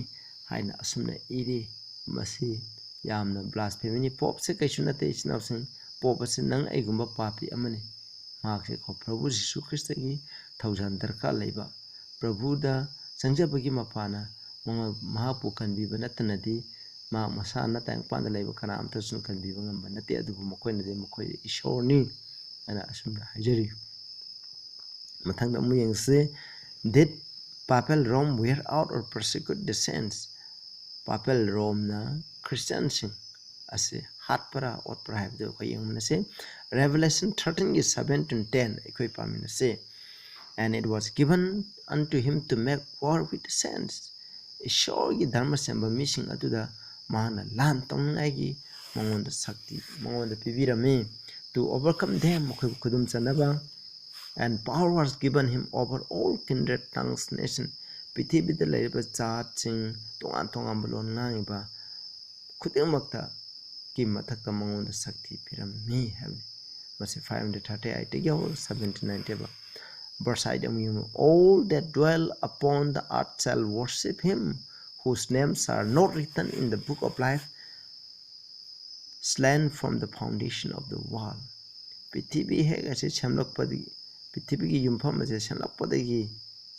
ꯍꯥꯏꯅ ꯑꯁꯨꯝꯅ ꯏꯔꯤ꯫ ꯃꯁꯤ ꯌꯥꯝꯅ ꯕ꯭ꯂꯥꯁꯐꯦꯃꯤꯅꯤ꯫ ꯄꯣꯞꯁꯦ ꯀꯩꯁꯨ ꯅꯠꯇꯦ, ꯏꯆꯤꯟ ꯏꯅꯥꯎꯁꯤꯡ꯫ ꯄꯣꯞ ꯑꯁꯤ ꯅꯪ ꯑꯩꯒꯨꯝꯕ ꯄꯥꯄꯤ ꯑꯃꯅꯤ꯫ ꯃꯍꯥꯛꯁꯦ ꯀꯣ ꯄ꯭ꯔꯚꯨ ꯖꯤꯁꯨ ꯈ꯭ꯔꯤꯁꯇꯒꯤ ꯊꯧꯖꯥꯜ ꯗꯔꯀꯥꯔ ꯂꯩꯕ, ꯄ꯭ꯔꯚꯨꯗ ꯆꯪꯖꯕꯒꯤ ꯃꯄꯥꯅ ꯃꯉꯣꯟ-, ꯃꯍꯥꯛꯄꯨ ꯀꯟꯕꯤꯕ ꯅꯠꯇꯅꯗꯤ ꯃꯍꯥꯛ ꯃꯁꯥꯅ ꯇꯥꯏꯕꯪꯄꯥꯟꯗ ꯂꯩꯕ ꯀꯅꯥ ꯑꯃꯠꯇꯁꯨ ꯀꯟꯕꯤꯕ ꯉꯝꯕ ꯅꯠꯇꯦ, ꯑꯗꯨꯕꯨ ꯃꯈꯣꯏꯅꯗꯤ ꯃꯈꯣꯏ ꯏꯁꯣꯔꯅꯤ ꯍꯥꯏꯅ ꯑꯁꯨꯝꯅ ꯍꯥꯏꯖꯔꯤ꯫ ꯃꯊꯪꯗ ꯑꯃꯨꯛ ꯌꯦꯡꯁꯤ꯫ Did Papal Rome wear out or persecute the saints? ꯄꯥꯄꯦꯜ ꯔꯣꯝꯅ ꯈ꯭ꯔꯤꯁꯇꯤꯌꯥꯟꯁꯤꯡ ꯑꯁꯤ ꯍꯥꯠꯄ꯭ꯔꯥ ꯑꯣꯠꯄ꯭ꯔꯥ ꯍꯥꯏꯕꯗꯨ ꯑꯩꯈꯣꯏ ꯌꯦꯡꯃꯤꯟꯅꯁꯤ꯫ Revelation thirteen ꯒꯤ seven to ten ꯑꯩꯈꯣꯏ ꯄꯥꯃꯤꯟꯅꯁꯤ꯫ And it was given unto him to make war with the saints. ꯏꯁꯣꯔꯒꯤ ꯙꯔꯃ ꯁꯦꯝꯕ ꯃꯤꯁꯤꯡ ꯑꯗꯨꯗ ꯃꯍꯥꯛꯅ ꯂꯥꯟ ꯇꯧꯅꯤꯡꯉꯥꯏꯒꯤ ꯃꯉꯣꯟꯗ ꯁꯛꯇꯤ ꯃꯉꯣꯟꯗ ꯄꯤꯕꯤꯔꯝꯃꯤ꯫ To overcome them, ꯃꯈꯣꯏꯕꯨ ꯈꯨꯗꯨꯝ ꯆꯟꯅꯕ꯫ And power was given him over all kindred, tongues, nation. ꯄ꯭ꯔꯤꯊꯤꯕꯤꯗ ꯂꯩꯔꯤꯕ ꯖꯥꯠꯁꯤꯡ, ꯇꯣꯉꯥꯟ ꯇꯣꯉꯥꯟꯕ ꯂꯣꯟ ꯉꯥꯡꯉꯤꯕ ꯈꯨꯗꯤꯡꯃꯛꯇ ꯀꯤ ꯃꯊꯛꯇ ꯃꯉꯣꯟꯗ ꯁꯛꯇꯤ ꯄꯤꯔꯝꯃꯤ ꯍꯥꯏꯕꯅꯤ꯫ ꯃꯁꯤ five hundred thirty eight ꯇꯒꯤ ꯍꯧꯔꯒ seventy nine ꯇꯦꯕ꯫ Verse eight ꯑꯃꯨꯛ ꯌꯦꯡꯉꯨ꯫ All that dwell upon the earth shall worship him, whose names are not written in the book of life, slain from the foundation of the world. ꯄ꯭ꯔꯤꯊꯤꯕꯤ ꯍꯦꯛ ꯑꯁꯤ ꯁꯦꯝꯂꯛꯄꯗꯒꯤ, ꯄ꯭ꯔꯤꯊꯤꯕꯤꯒꯤ ꯌꯨꯝꯐꯝ ꯑꯁꯤ ꯁꯦꯝꯂꯛꯄꯗꯒꯤ,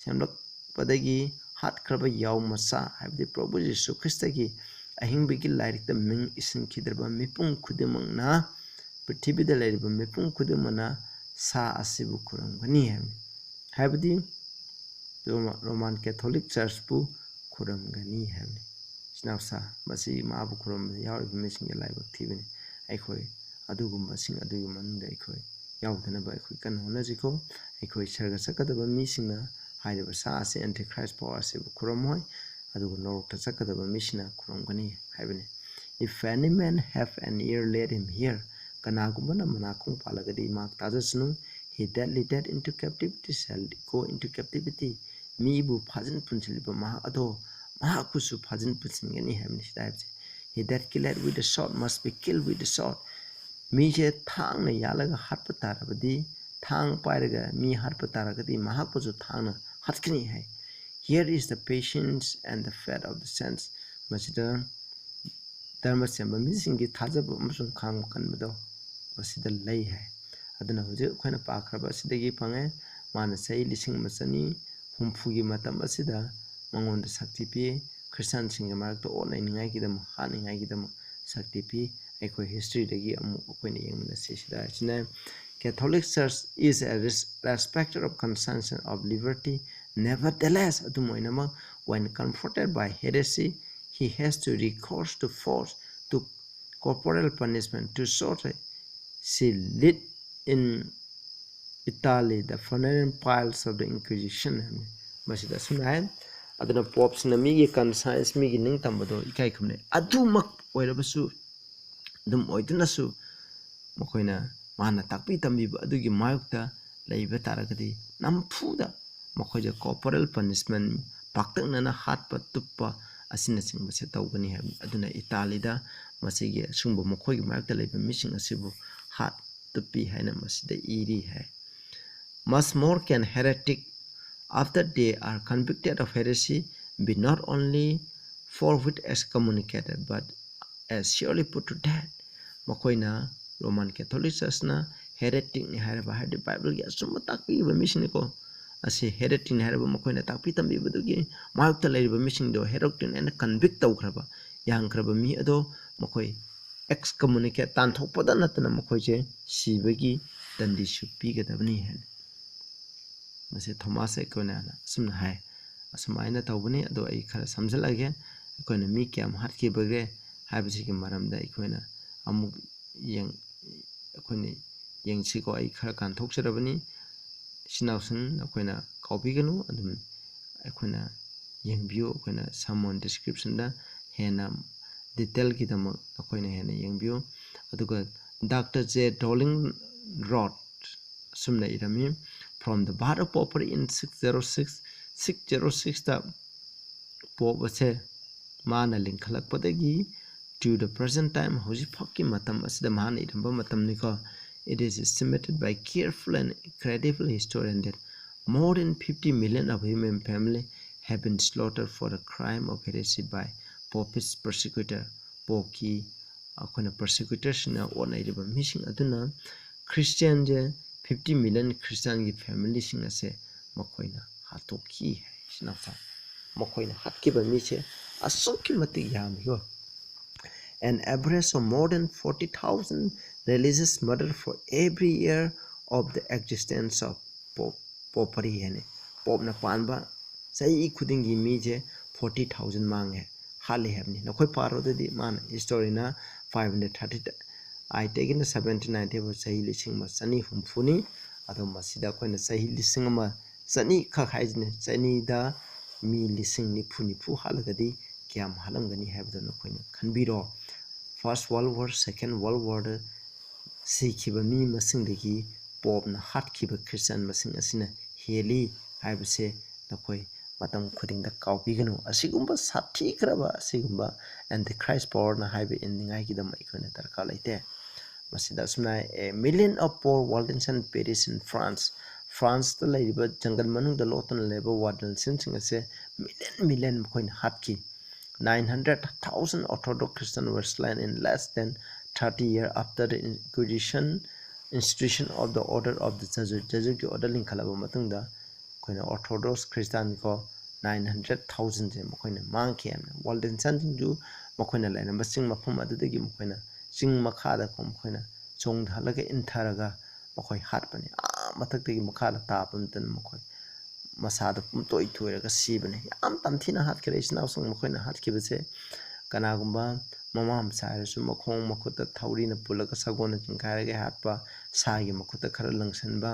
ꯁꯦꯝꯂꯛꯄꯗꯒꯤ ꯍꯥꯠꯈ꯭ꯔꯕ ꯌꯥꯎ ꯃꯆꯥ, ꯍꯥꯏꯕꯗꯤ ꯄ꯭ꯔꯚꯨ ꯖꯤꯁꯨ ꯈ꯭ꯔꯤꯁꯇꯒꯤ ꯑꯍꯤꯡꯕꯒꯤ ꯂꯥꯏꯔꯤꯛꯇ ꯃꯤꯡ ꯏꯁꯤꯟꯈꯤꯗ꯭ꯔꯕ ꯃꯤꯄꯨꯝ ꯈꯨꯗꯤꯡꯃꯛꯅ, ꯄ꯭ꯔꯤꯊꯤꯕꯤꯗ ꯂꯩꯔꯤꯕ ꯃꯤꯄꯨꯝ ꯈꯨꯗꯤꯡꯃꯛꯅ ꯁꯥ ꯑꯁꯤꯕꯨ ꯈꯨꯔꯨꯝꯒꯅꯤ ꯍꯥꯏꯕꯅꯤ꯫ ꯍꯥꯏꯕꯗꯤ ꯔꯣꯃꯥ-, ꯔꯣꯃꯥꯟ ꯀꯦꯊꯣꯂꯤꯛ ꯆꯔꯆꯄꯨ ꯈꯨꯔꯨꯝꯒꯅꯤ ꯍꯥꯏꯕꯅꯤ꯫ ꯏꯆꯤꯟ ꯏꯅꯥꯎꯁꯥ, ꯃꯁꯤ ꯃꯥꯕꯨ ꯈꯨꯔꯨꯝꯕꯗ ꯌꯥꯎꯔꯤꯕ ꯃꯤꯁꯤꯡꯒꯤ ꯂꯥꯏꯕꯛ ꯊꯤꯕꯅꯤ꯫ ꯑꯩꯈꯣꯏ ꯑꯗꯨꯒꯨꯝꯕꯁꯤꯡ ꯑꯗꯨꯒꯤ ꯃꯅꯨꯡꯗ ꯑꯩꯈꯣꯏ ꯌꯥꯎꯗꯅꯕ ꯑꯩꯈꯣꯏ ꯀꯟꯅ ꯍꯣꯠꯅꯁꯤꯀꯣ꯫ ꯑꯩꯈꯣꯏ ꯁꯔꯒ ꯆꯠꯀꯗꯕ ꯃꯤꯁꯤꯡꯅ ꯍꯥꯏꯔꯤꯕ ꯁꯥ ꯑꯁꯤ, ꯑꯦꯟꯇꯤꯈ꯭ꯔꯥꯏꯁ ꯄꯋꯥꯔ ꯑꯁꯤꯕꯨ ꯈꯨꯔꯨꯝꯃꯣꯏ, ꯑꯗꯨꯒ ꯅꯣꯔꯣꯛꯇ ꯆꯠꯀꯗꯕ ꯃꯤꯁꯤꯡꯅ ꯈꯨꯔꯨꯝꯒꯅꯤ ꯍꯥꯏꯕꯅꯤ꯫ If any man have an ear, let him hear. ꯀꯅꯥꯒꯨꯝꯕꯅ ꯃꯅꯥꯀꯣꯡ ꯄꯥꯜꯂꯒꯗꯤ ꯃꯍꯥꯛ ꯇꯥꯖꯁꯅꯨ꯫ He that leadeth into captivity shall go into captivity. ꯃꯤꯕꯨ ꯐꯥꯖꯤꯟ ꯄꯨꯟꯁꯤꯜꯂꯤꯕ ꯃꯍꯥꯛ ꯑꯗꯣ ꯃꯍꯥꯛꯄꯨꯁꯨ ꯐꯥꯖꯤꯟ ꯄꯨꯟꯁꯤꯟꯒꯅꯤ ꯍꯥꯏꯕꯅꯤ꯫ ꯁꯤꯗ ꯍꯥꯏꯕꯁꯦ, "He that killeth with the sword must be killed with the sword." ꯃꯤꯁꯦ ꯊꯥꯡꯅ ꯌꯥꯜꯂꯒ ꯍꯥꯠꯄ ꯇꯥꯔꯕꯗꯤ, ꯊꯥꯡ ꯄꯥꯏꯔꯒ ꯃꯤ ꯍꯥꯠꯄ ꯇꯥꯔꯒꯗꯤ ꯃꯍꯥꯛꯄꯨꯁꯨ ꯊꯥꯡꯅ ꯍꯥꯠꯀꯅꯤ ꯍꯥꯏ꯫ "Here is the patience and the faith of the saints." ꯃꯁꯤꯗ ꯙꯔꯃ ꯆꯦꯟꯕ ꯃꯤꯁꯤꯡꯒꯤ ꯊꯥꯖꯕ ꯑꯃꯁꯨꯡ ꯈꯥꯡꯕ ꯀꯟꯕꯗꯣ ꯃꯁꯤꯗ ꯂꯩ ꯍꯥꯏ꯫ ꯑꯗꯨꯅ ꯍꯧꯖꯤꯛ ꯑꯩꯈꯣꯏꯅ ꯄꯥꯈ꯭ꯔꯕ ꯑꯁꯤꯗꯒꯤ ꯐꯪꯉꯦ, ꯃꯥꯅ ꯆꯍꯤ ꯂꯤꯁꯤꯡ ꯑꯃ ꯆꯅꯤ ꯍꯨꯝꯐꯨꯒꯤ ꯃꯇꯝ ꯑꯁꯤꯗ ꯃꯉꯣꯟꯗ ꯁꯛꯇꯤ ꯄꯤ, ꯈ꯭ꯔꯤꯁꯇꯥꯟꯁꯤꯡꯒꯤ ꯃꯔꯛꯇ ꯑꯣꯠ ꯅꯩꯅꯤꯡꯉꯥꯏꯒꯤꯗꯃꯛ, ꯍꯥꯠꯅꯤꯡꯉꯥꯏꯒꯤꯗꯃꯛ ꯁꯛꯇꯤ ꯄꯤ꯫ ꯑꯩꯈꯣꯏ historyꯗꯒꯤ ꯑꯃꯨꯛ ꯑꯩꯈꯣꯏꯅ ꯌꯦꯡꯃꯤꯟꯅꯁꯤ꯫ ꯁꯤꯗ ꯍꯥꯏꯁꯤꯅ, "Catholic Church is a res-, respecter of conscience and of liberty. Nevertheless," ꯑꯗꯨꯝ ꯑꯣꯏꯅꯃꯛ, "when confronted by heresy, he has to recourse to force, to corporal punishment, to so she led in Italy the funeral piles of the Inquisition" ꯍꯥꯏꯕꯅꯤ꯫ ꯃꯁꯤꯗ ꯑꯁꯨꯝꯅ ꯍꯥꯏ, ꯑꯗꯨꯅ ꯄꯣꯞꯁꯤꯅ ꯃꯤꯒꯤ conscience, ꯃꯤꯒꯤ ꯅꯤꯡꯇꯝꯕꯗꯣ ꯏꯀꯥꯏ ꯈꯨꯝꯅꯩ꯫ ꯑꯗꯨꯃꯛ ꯑꯣꯏꯔꯕꯁꯨ, ꯑꯗꯨꯝ ꯑꯣꯏꯗꯨꯅꯁꯨ, ꯃꯈꯣꯏꯅ ꯃꯥꯅ ꯇꯥꯛꯄꯤ ꯇꯝꯕꯤꯕ ꯑꯗꯨꯒꯤ ꯃꯥꯌꯣꯛꯇ ꯂꯩꯕ ꯇꯥꯔꯒꯗꯤ, ꯅꯝꯐꯨꯗ ꯃꯈꯣꯏꯗ corporal punishment, ꯄꯥꯛꯇꯛꯅꯅ ꯍꯥꯠꯄ ꯇꯨꯞꯄ ꯑꯁꯤꯅꯆꯤꯡꯕꯁꯦ ꯇꯧꯒꯅꯤ ꯍꯥꯏꯕꯅꯤ꯫ ꯑꯗꯨꯅ ꯏꯇꯥꯂꯤꯗ ꯃꯁꯤꯒꯤ ꯑꯁꯤꯒꯨꯝꯕ ꯃꯈꯣꯏꯒꯤ ꯃꯔꯛꯇ ꯂꯩꯕ ꯃꯤꯁꯤꯡ ꯑꯁꯤꯕꯨ ꯍꯥꯠ ꯇꯨꯞꯄꯤ ꯍꯥꯏꯅ ꯃꯁꯤꯗ ꯏꯔꯤ ꯍꯥꯏ꯫ "Much more can heretic, after they are convicted of heresy, be not only forthwith excommunicated, but as surely put to death." ꯃꯈꯣꯏꯅ, Roman Catholic Churchꯅ hereticꯅꯤ ꯍꯥꯏꯔꯕ, ꯍꯥꯏꯕꯗꯤ ꯕꯥꯏꯕꯜꯒꯤ ꯑꯆꯨꯝꯕ ꯇꯥꯛꯄꯤꯔꯤꯕ ꯃꯤꯁꯤꯡꯅꯤꯀꯣ, ꯑꯁꯤ hereticꯅꯤ ꯍꯥꯏꯔꯕ, ꯃꯈꯣꯏꯅ ꯇꯥꯛꯄꯤ ꯇꯝꯕꯤꯕꯗꯨꯒꯤ ꯃꯥꯌꯣꯛꯇ ꯂꯩꯔꯤꯕ ꯃꯤꯁꯤꯡꯗꯣ hereticꯅꯤ ꯍꯥꯏꯅ convict ꯇꯧꯈ꯭ꯔꯕ, ꯌꯥꯍꯟꯈ꯭ꯔꯕ ꯃꯤ ꯑꯗꯣ ꯃꯈꯣꯏ excommunicate, ꯇꯥꯟꯊꯣꯛꯄꯗ ꯅꯠꯇꯅ ꯃꯈꯣꯏꯁꯦ ꯁꯤꯕꯒꯤ ꯗꯟꯗꯤꯁꯨ ꯄꯤꯒꯗꯕꯅꯤ ꯍꯥꯏꯅ ꯃꯁꯤ ꯊꯣꯃꯥꯁ ꯑꯦꯀ꯭ꯋꯤꯅꯥꯅ ꯑꯁꯨꯝꯅ ꯍꯥꯏ꯫ ꯑꯁꯨꯃꯥꯏꯅ ꯇꯧꯕꯅꯤ꯫ ꯑꯗꯣ ꯑꯩ ꯈꯔ ꯁꯝꯖꯤꯜꯂꯒꯦ꯫ ꯑꯩꯈꯣꯏꯅ ꯃꯤ ꯀꯌꯥꯝ ꯍꯥꯠꯈꯤꯕꯒꯦ ꯍꯥꯏꯕꯁꯤꯒꯤ ꯃꯔꯝꯗ ꯑꯩꯈꯣꯏꯅ ꯑꯃꯨꯛ ꯌꯦꯡ-, ꯑꯩꯈꯣꯏꯅ ꯌꯦꯡꯁꯤꯀꯣ꯫ ꯑꯩ ꯈꯔ ꯀꯥꯟꯊꯣꯛꯆꯔꯕꯅꯤ꯫ ꯏꯆꯤꯟ ꯏꯅꯥꯎꯁꯤꯡ, ꯑꯩꯈꯣꯏꯅ ꯀꯥꯎꯕꯤꯒꯅꯨ꯫ ꯑꯗꯨꯝ ꯑꯩꯈꯣꯏꯅ ꯌꯦꯡꯕꯤꯌꯨ꯫ ꯑꯩꯈꯣꯏꯅ sermon descriptionꯗ ꯍꯦꯟꯅ detailꯒꯤꯗꯃꯛ ꯅꯈꯣꯏꯅ ꯍꯦꯟꯅ ꯌꯦꯡꯕꯤꯌꯨ꯫ ꯑꯗꯨꯒ Doctor J Dowling Rod ꯑꯁꯨꯝꯅ ꯏꯔꯝꯃꯤ, "From the birth of popery in six zero six, six zero six ꯇ Pope ꯑꯁꯦ ꯃꯥꯅ ꯂꯤꯡꯈꯠꯂꯛꯄꯗꯒꯤ to the present time, ꯍꯧꯖꯤꯛ ꯐꯥꯎꯒꯤ ꯃꯇꯝ ꯑꯁꯤꯗ ꯃꯍꯥꯛꯅ ꯏꯔꯝꯕ ꯃꯇꯝꯅꯤꯀꯣ, it is estimated by careful and credible historian that more than fifty million of human family have been slaughtered for the crime of heresy by Pope's persecutor꯫ Popeꯀꯤ ꯑꯩꯈꯣꯏꯅ persecutors ꯁꯤꯡꯅ ꯑꯣꯠꯅꯔꯤꯕ ꯃꯤꯁꯤꯡ ꯑꯗꯨꯅ Christian ꯁꯦ fifty million Christian ꯒꯤ family ꯁꯤꯡ ꯑꯁꯦ ꯃꯈꯣꯏꯅ ꯍꯥꯠꯇꯣꯛꯈꯤ ꯍꯥꯏ꯫ ꯃꯈꯣꯏꯅ ꯍꯥꯠꯈꯤꯕ ꯃꯤꯁꯦ ꯑꯁꯨꯛꯀꯤ ꯃꯇꯤꯛ ꯌꯥꯝꯃꯤꯀꯣ꯫ An average of more than forty thousand religious murder for every year of the existence of Pope, Popery ꯍꯥꯏꯅ꯫ Popeꯅ ꯄꯥꯟꯕ ꯆꯍꯤ ꯈꯨꯗꯤꯡꯒꯤ ꯃꯤꯁꯦ forty thousand ꯃꯥꯡꯉꯦ, ꯍꯥꯠꯂꯦ ꯍꯥꯏꯕꯅꯤ꯫ ꯅꯈꯣꯏ ꯄꯥꯔꯣꯗꯗꯤ ꯃꯥꯅ historyꯅ five hundred thirty eight ꯗꯒꯤꯅ seventy nine ꯐꯥꯎꯕ ꯆꯍꯤ ꯂꯤꯁꯤꯡ ꯑꯃ ꯆꯅꯤ ꯍꯨꯝꯐꯨꯅꯤ꯫ ꯑꯗꯣ ꯃꯁꯤꯗ ꯑꯩꯈꯣꯏꯅ ꯆꯍꯤ ꯂꯤꯁꯤꯡ ꯑꯃ ꯆꯅꯤ ꯈꯛ ꯍꯥꯏꯁꯤꯅꯦ, ꯆꯅꯤꯗ ꯃꯤ ꯂꯤꯁꯤꯡ ꯅꯤꯐꯨ ꯅꯤꯐꯨ ꯍꯥꯠꯂꯒꯗꯤ ꯀꯌꯥꯝ ꯍꯥꯠꯂꯝꯒꯅꯤ ꯍꯥꯏꯕꯗꯣ ꯅꯈꯣꯏꯅ ꯈꯟꯕꯤꯔꯣ꯫ First World War, Second World War ꯗ ꯁꯤꯈꯤꯕ ꯃꯤ ꯃꯁꯤꯡꯗꯒꯤ Popeꯅ ꯍꯥꯠꯈꯤꯕ Christian ꯃꯁꯤꯡ ꯑꯁꯤꯅ ꯍꯦꯜꯂꯤ ꯍꯥꯏꯕꯁꯦ ꯅꯈꯣꯏ ꯃꯇꯝ ꯈꯨꯗꯤꯡꯗ ꯀꯥꯎꯕꯤꯒꯅꯨ꯫ ꯑꯁꯤꯒꯨꯝꯕ ꯁꯥꯊꯤꯈ꯭ꯔꯕ ꯑꯁꯤꯒꯨꯝꯕ Antichrist powerꯅ ꯍꯥꯏꯕ ꯏꯟꯅꯤꯡꯉꯥꯏꯒꯤꯗꯃꯛ ꯑꯩꯈꯣꯏꯅ ꯗꯔꯀꯥꯔ ꯂꯩꯇꯦ꯫ ꯃꯁꯤꯗ ꯑꯁꯨꯝꯅ, "A million of poor Waldensians perish in France." Franceꯇ ꯂꯩꯔꯤꯕ ꯖꯪꯒꯜ ꯃꯅꯨꯡꯗ ꯂꯣꯠꯇꯨꯅ ꯂꯩꯕ Waldensiansꯁꯤꯡ ꯑꯁꯦ million million ꯃꯈꯣꯏꯅ ꯍꯥꯠꯈꯤ꯫ Nine hundred thousand Orthodox Christians were slain in less than thirty years after the Inquisition, institution of the Order of the Jesuit, Jesuitꯀꯤ order ꯂꯤꯡꯈꯠꯂꯕ ꯃꯇꯨꯡꯗ ꯑꯩꯈꯣꯏꯅ Orthodox Christian ꯀꯣ nine hundred thousandꯁꯦ ꯃꯈꯣꯏꯅ ꯃꯥꯡꯈꯤ ꯍꯥꯏꯕꯅꯤ꯫ Waldensiansꯁꯤꯡꯁꯨ ꯃꯈꯣꯏꯅ ꯂꯩꯔꯝꯕ ꯆꯤꯡ ꯃꯐꯝ ꯑꯗꯨꯗꯒꯤ ꯃꯈꯣꯏꯅ ꯆꯤꯡ ꯃꯈꯥꯗ ꯀꯣ ꯃꯈꯣꯏꯅ ꯆꯣꯡꯊꯍꯜꯂꯒ ꯏꯟꯊꯔꯒ ꯃꯈꯣꯏ ꯍꯥꯠꯄꯅꯤ꯫ ꯑꯥ ꯃꯊꯛꯇꯒꯤ ꯃꯈꯥꯗ ꯇꯥꯕ ꯃꯇꯝꯗ ꯃꯈꯣꯏ ꯃꯁꯥꯗꯣ ꯄꯨꯝꯇꯣꯏ ꯇꯣꯏꯔꯒ ꯁꯤꯕꯅꯤ꯫ ꯌꯥꯝ ꯇꯝꯊꯤꯅ ꯍꯥꯠꯈ꯭ꯔꯦ ꯏꯆꯤꯟ ꯏꯅꯥꯎꯁꯤꯡ ꯃꯈꯣꯏꯅ ꯍꯥꯠꯈꯤꯕꯁꯦ꯫ ꯀꯅꯥꯒꯨꯝꯕ ꯃꯃꯥ ꯃꯆꯥ ꯍꯥꯏꯔꯁꯨ ꯃꯈꯣꯡ ꯃꯈꯨꯠꯇ ꯊꯧꯔꯤꯅ ꯄꯨꯜꯂꯒ ꯁꯒꯣꯜꯅ ꯆꯤꯡꯈꯥꯏꯔꯒ ꯍꯥꯠꯄ, ꯁꯥꯒꯤ ꯃꯈꯨꯠꯇ ꯈꯔ ꯂꯪꯁꯟꯕ,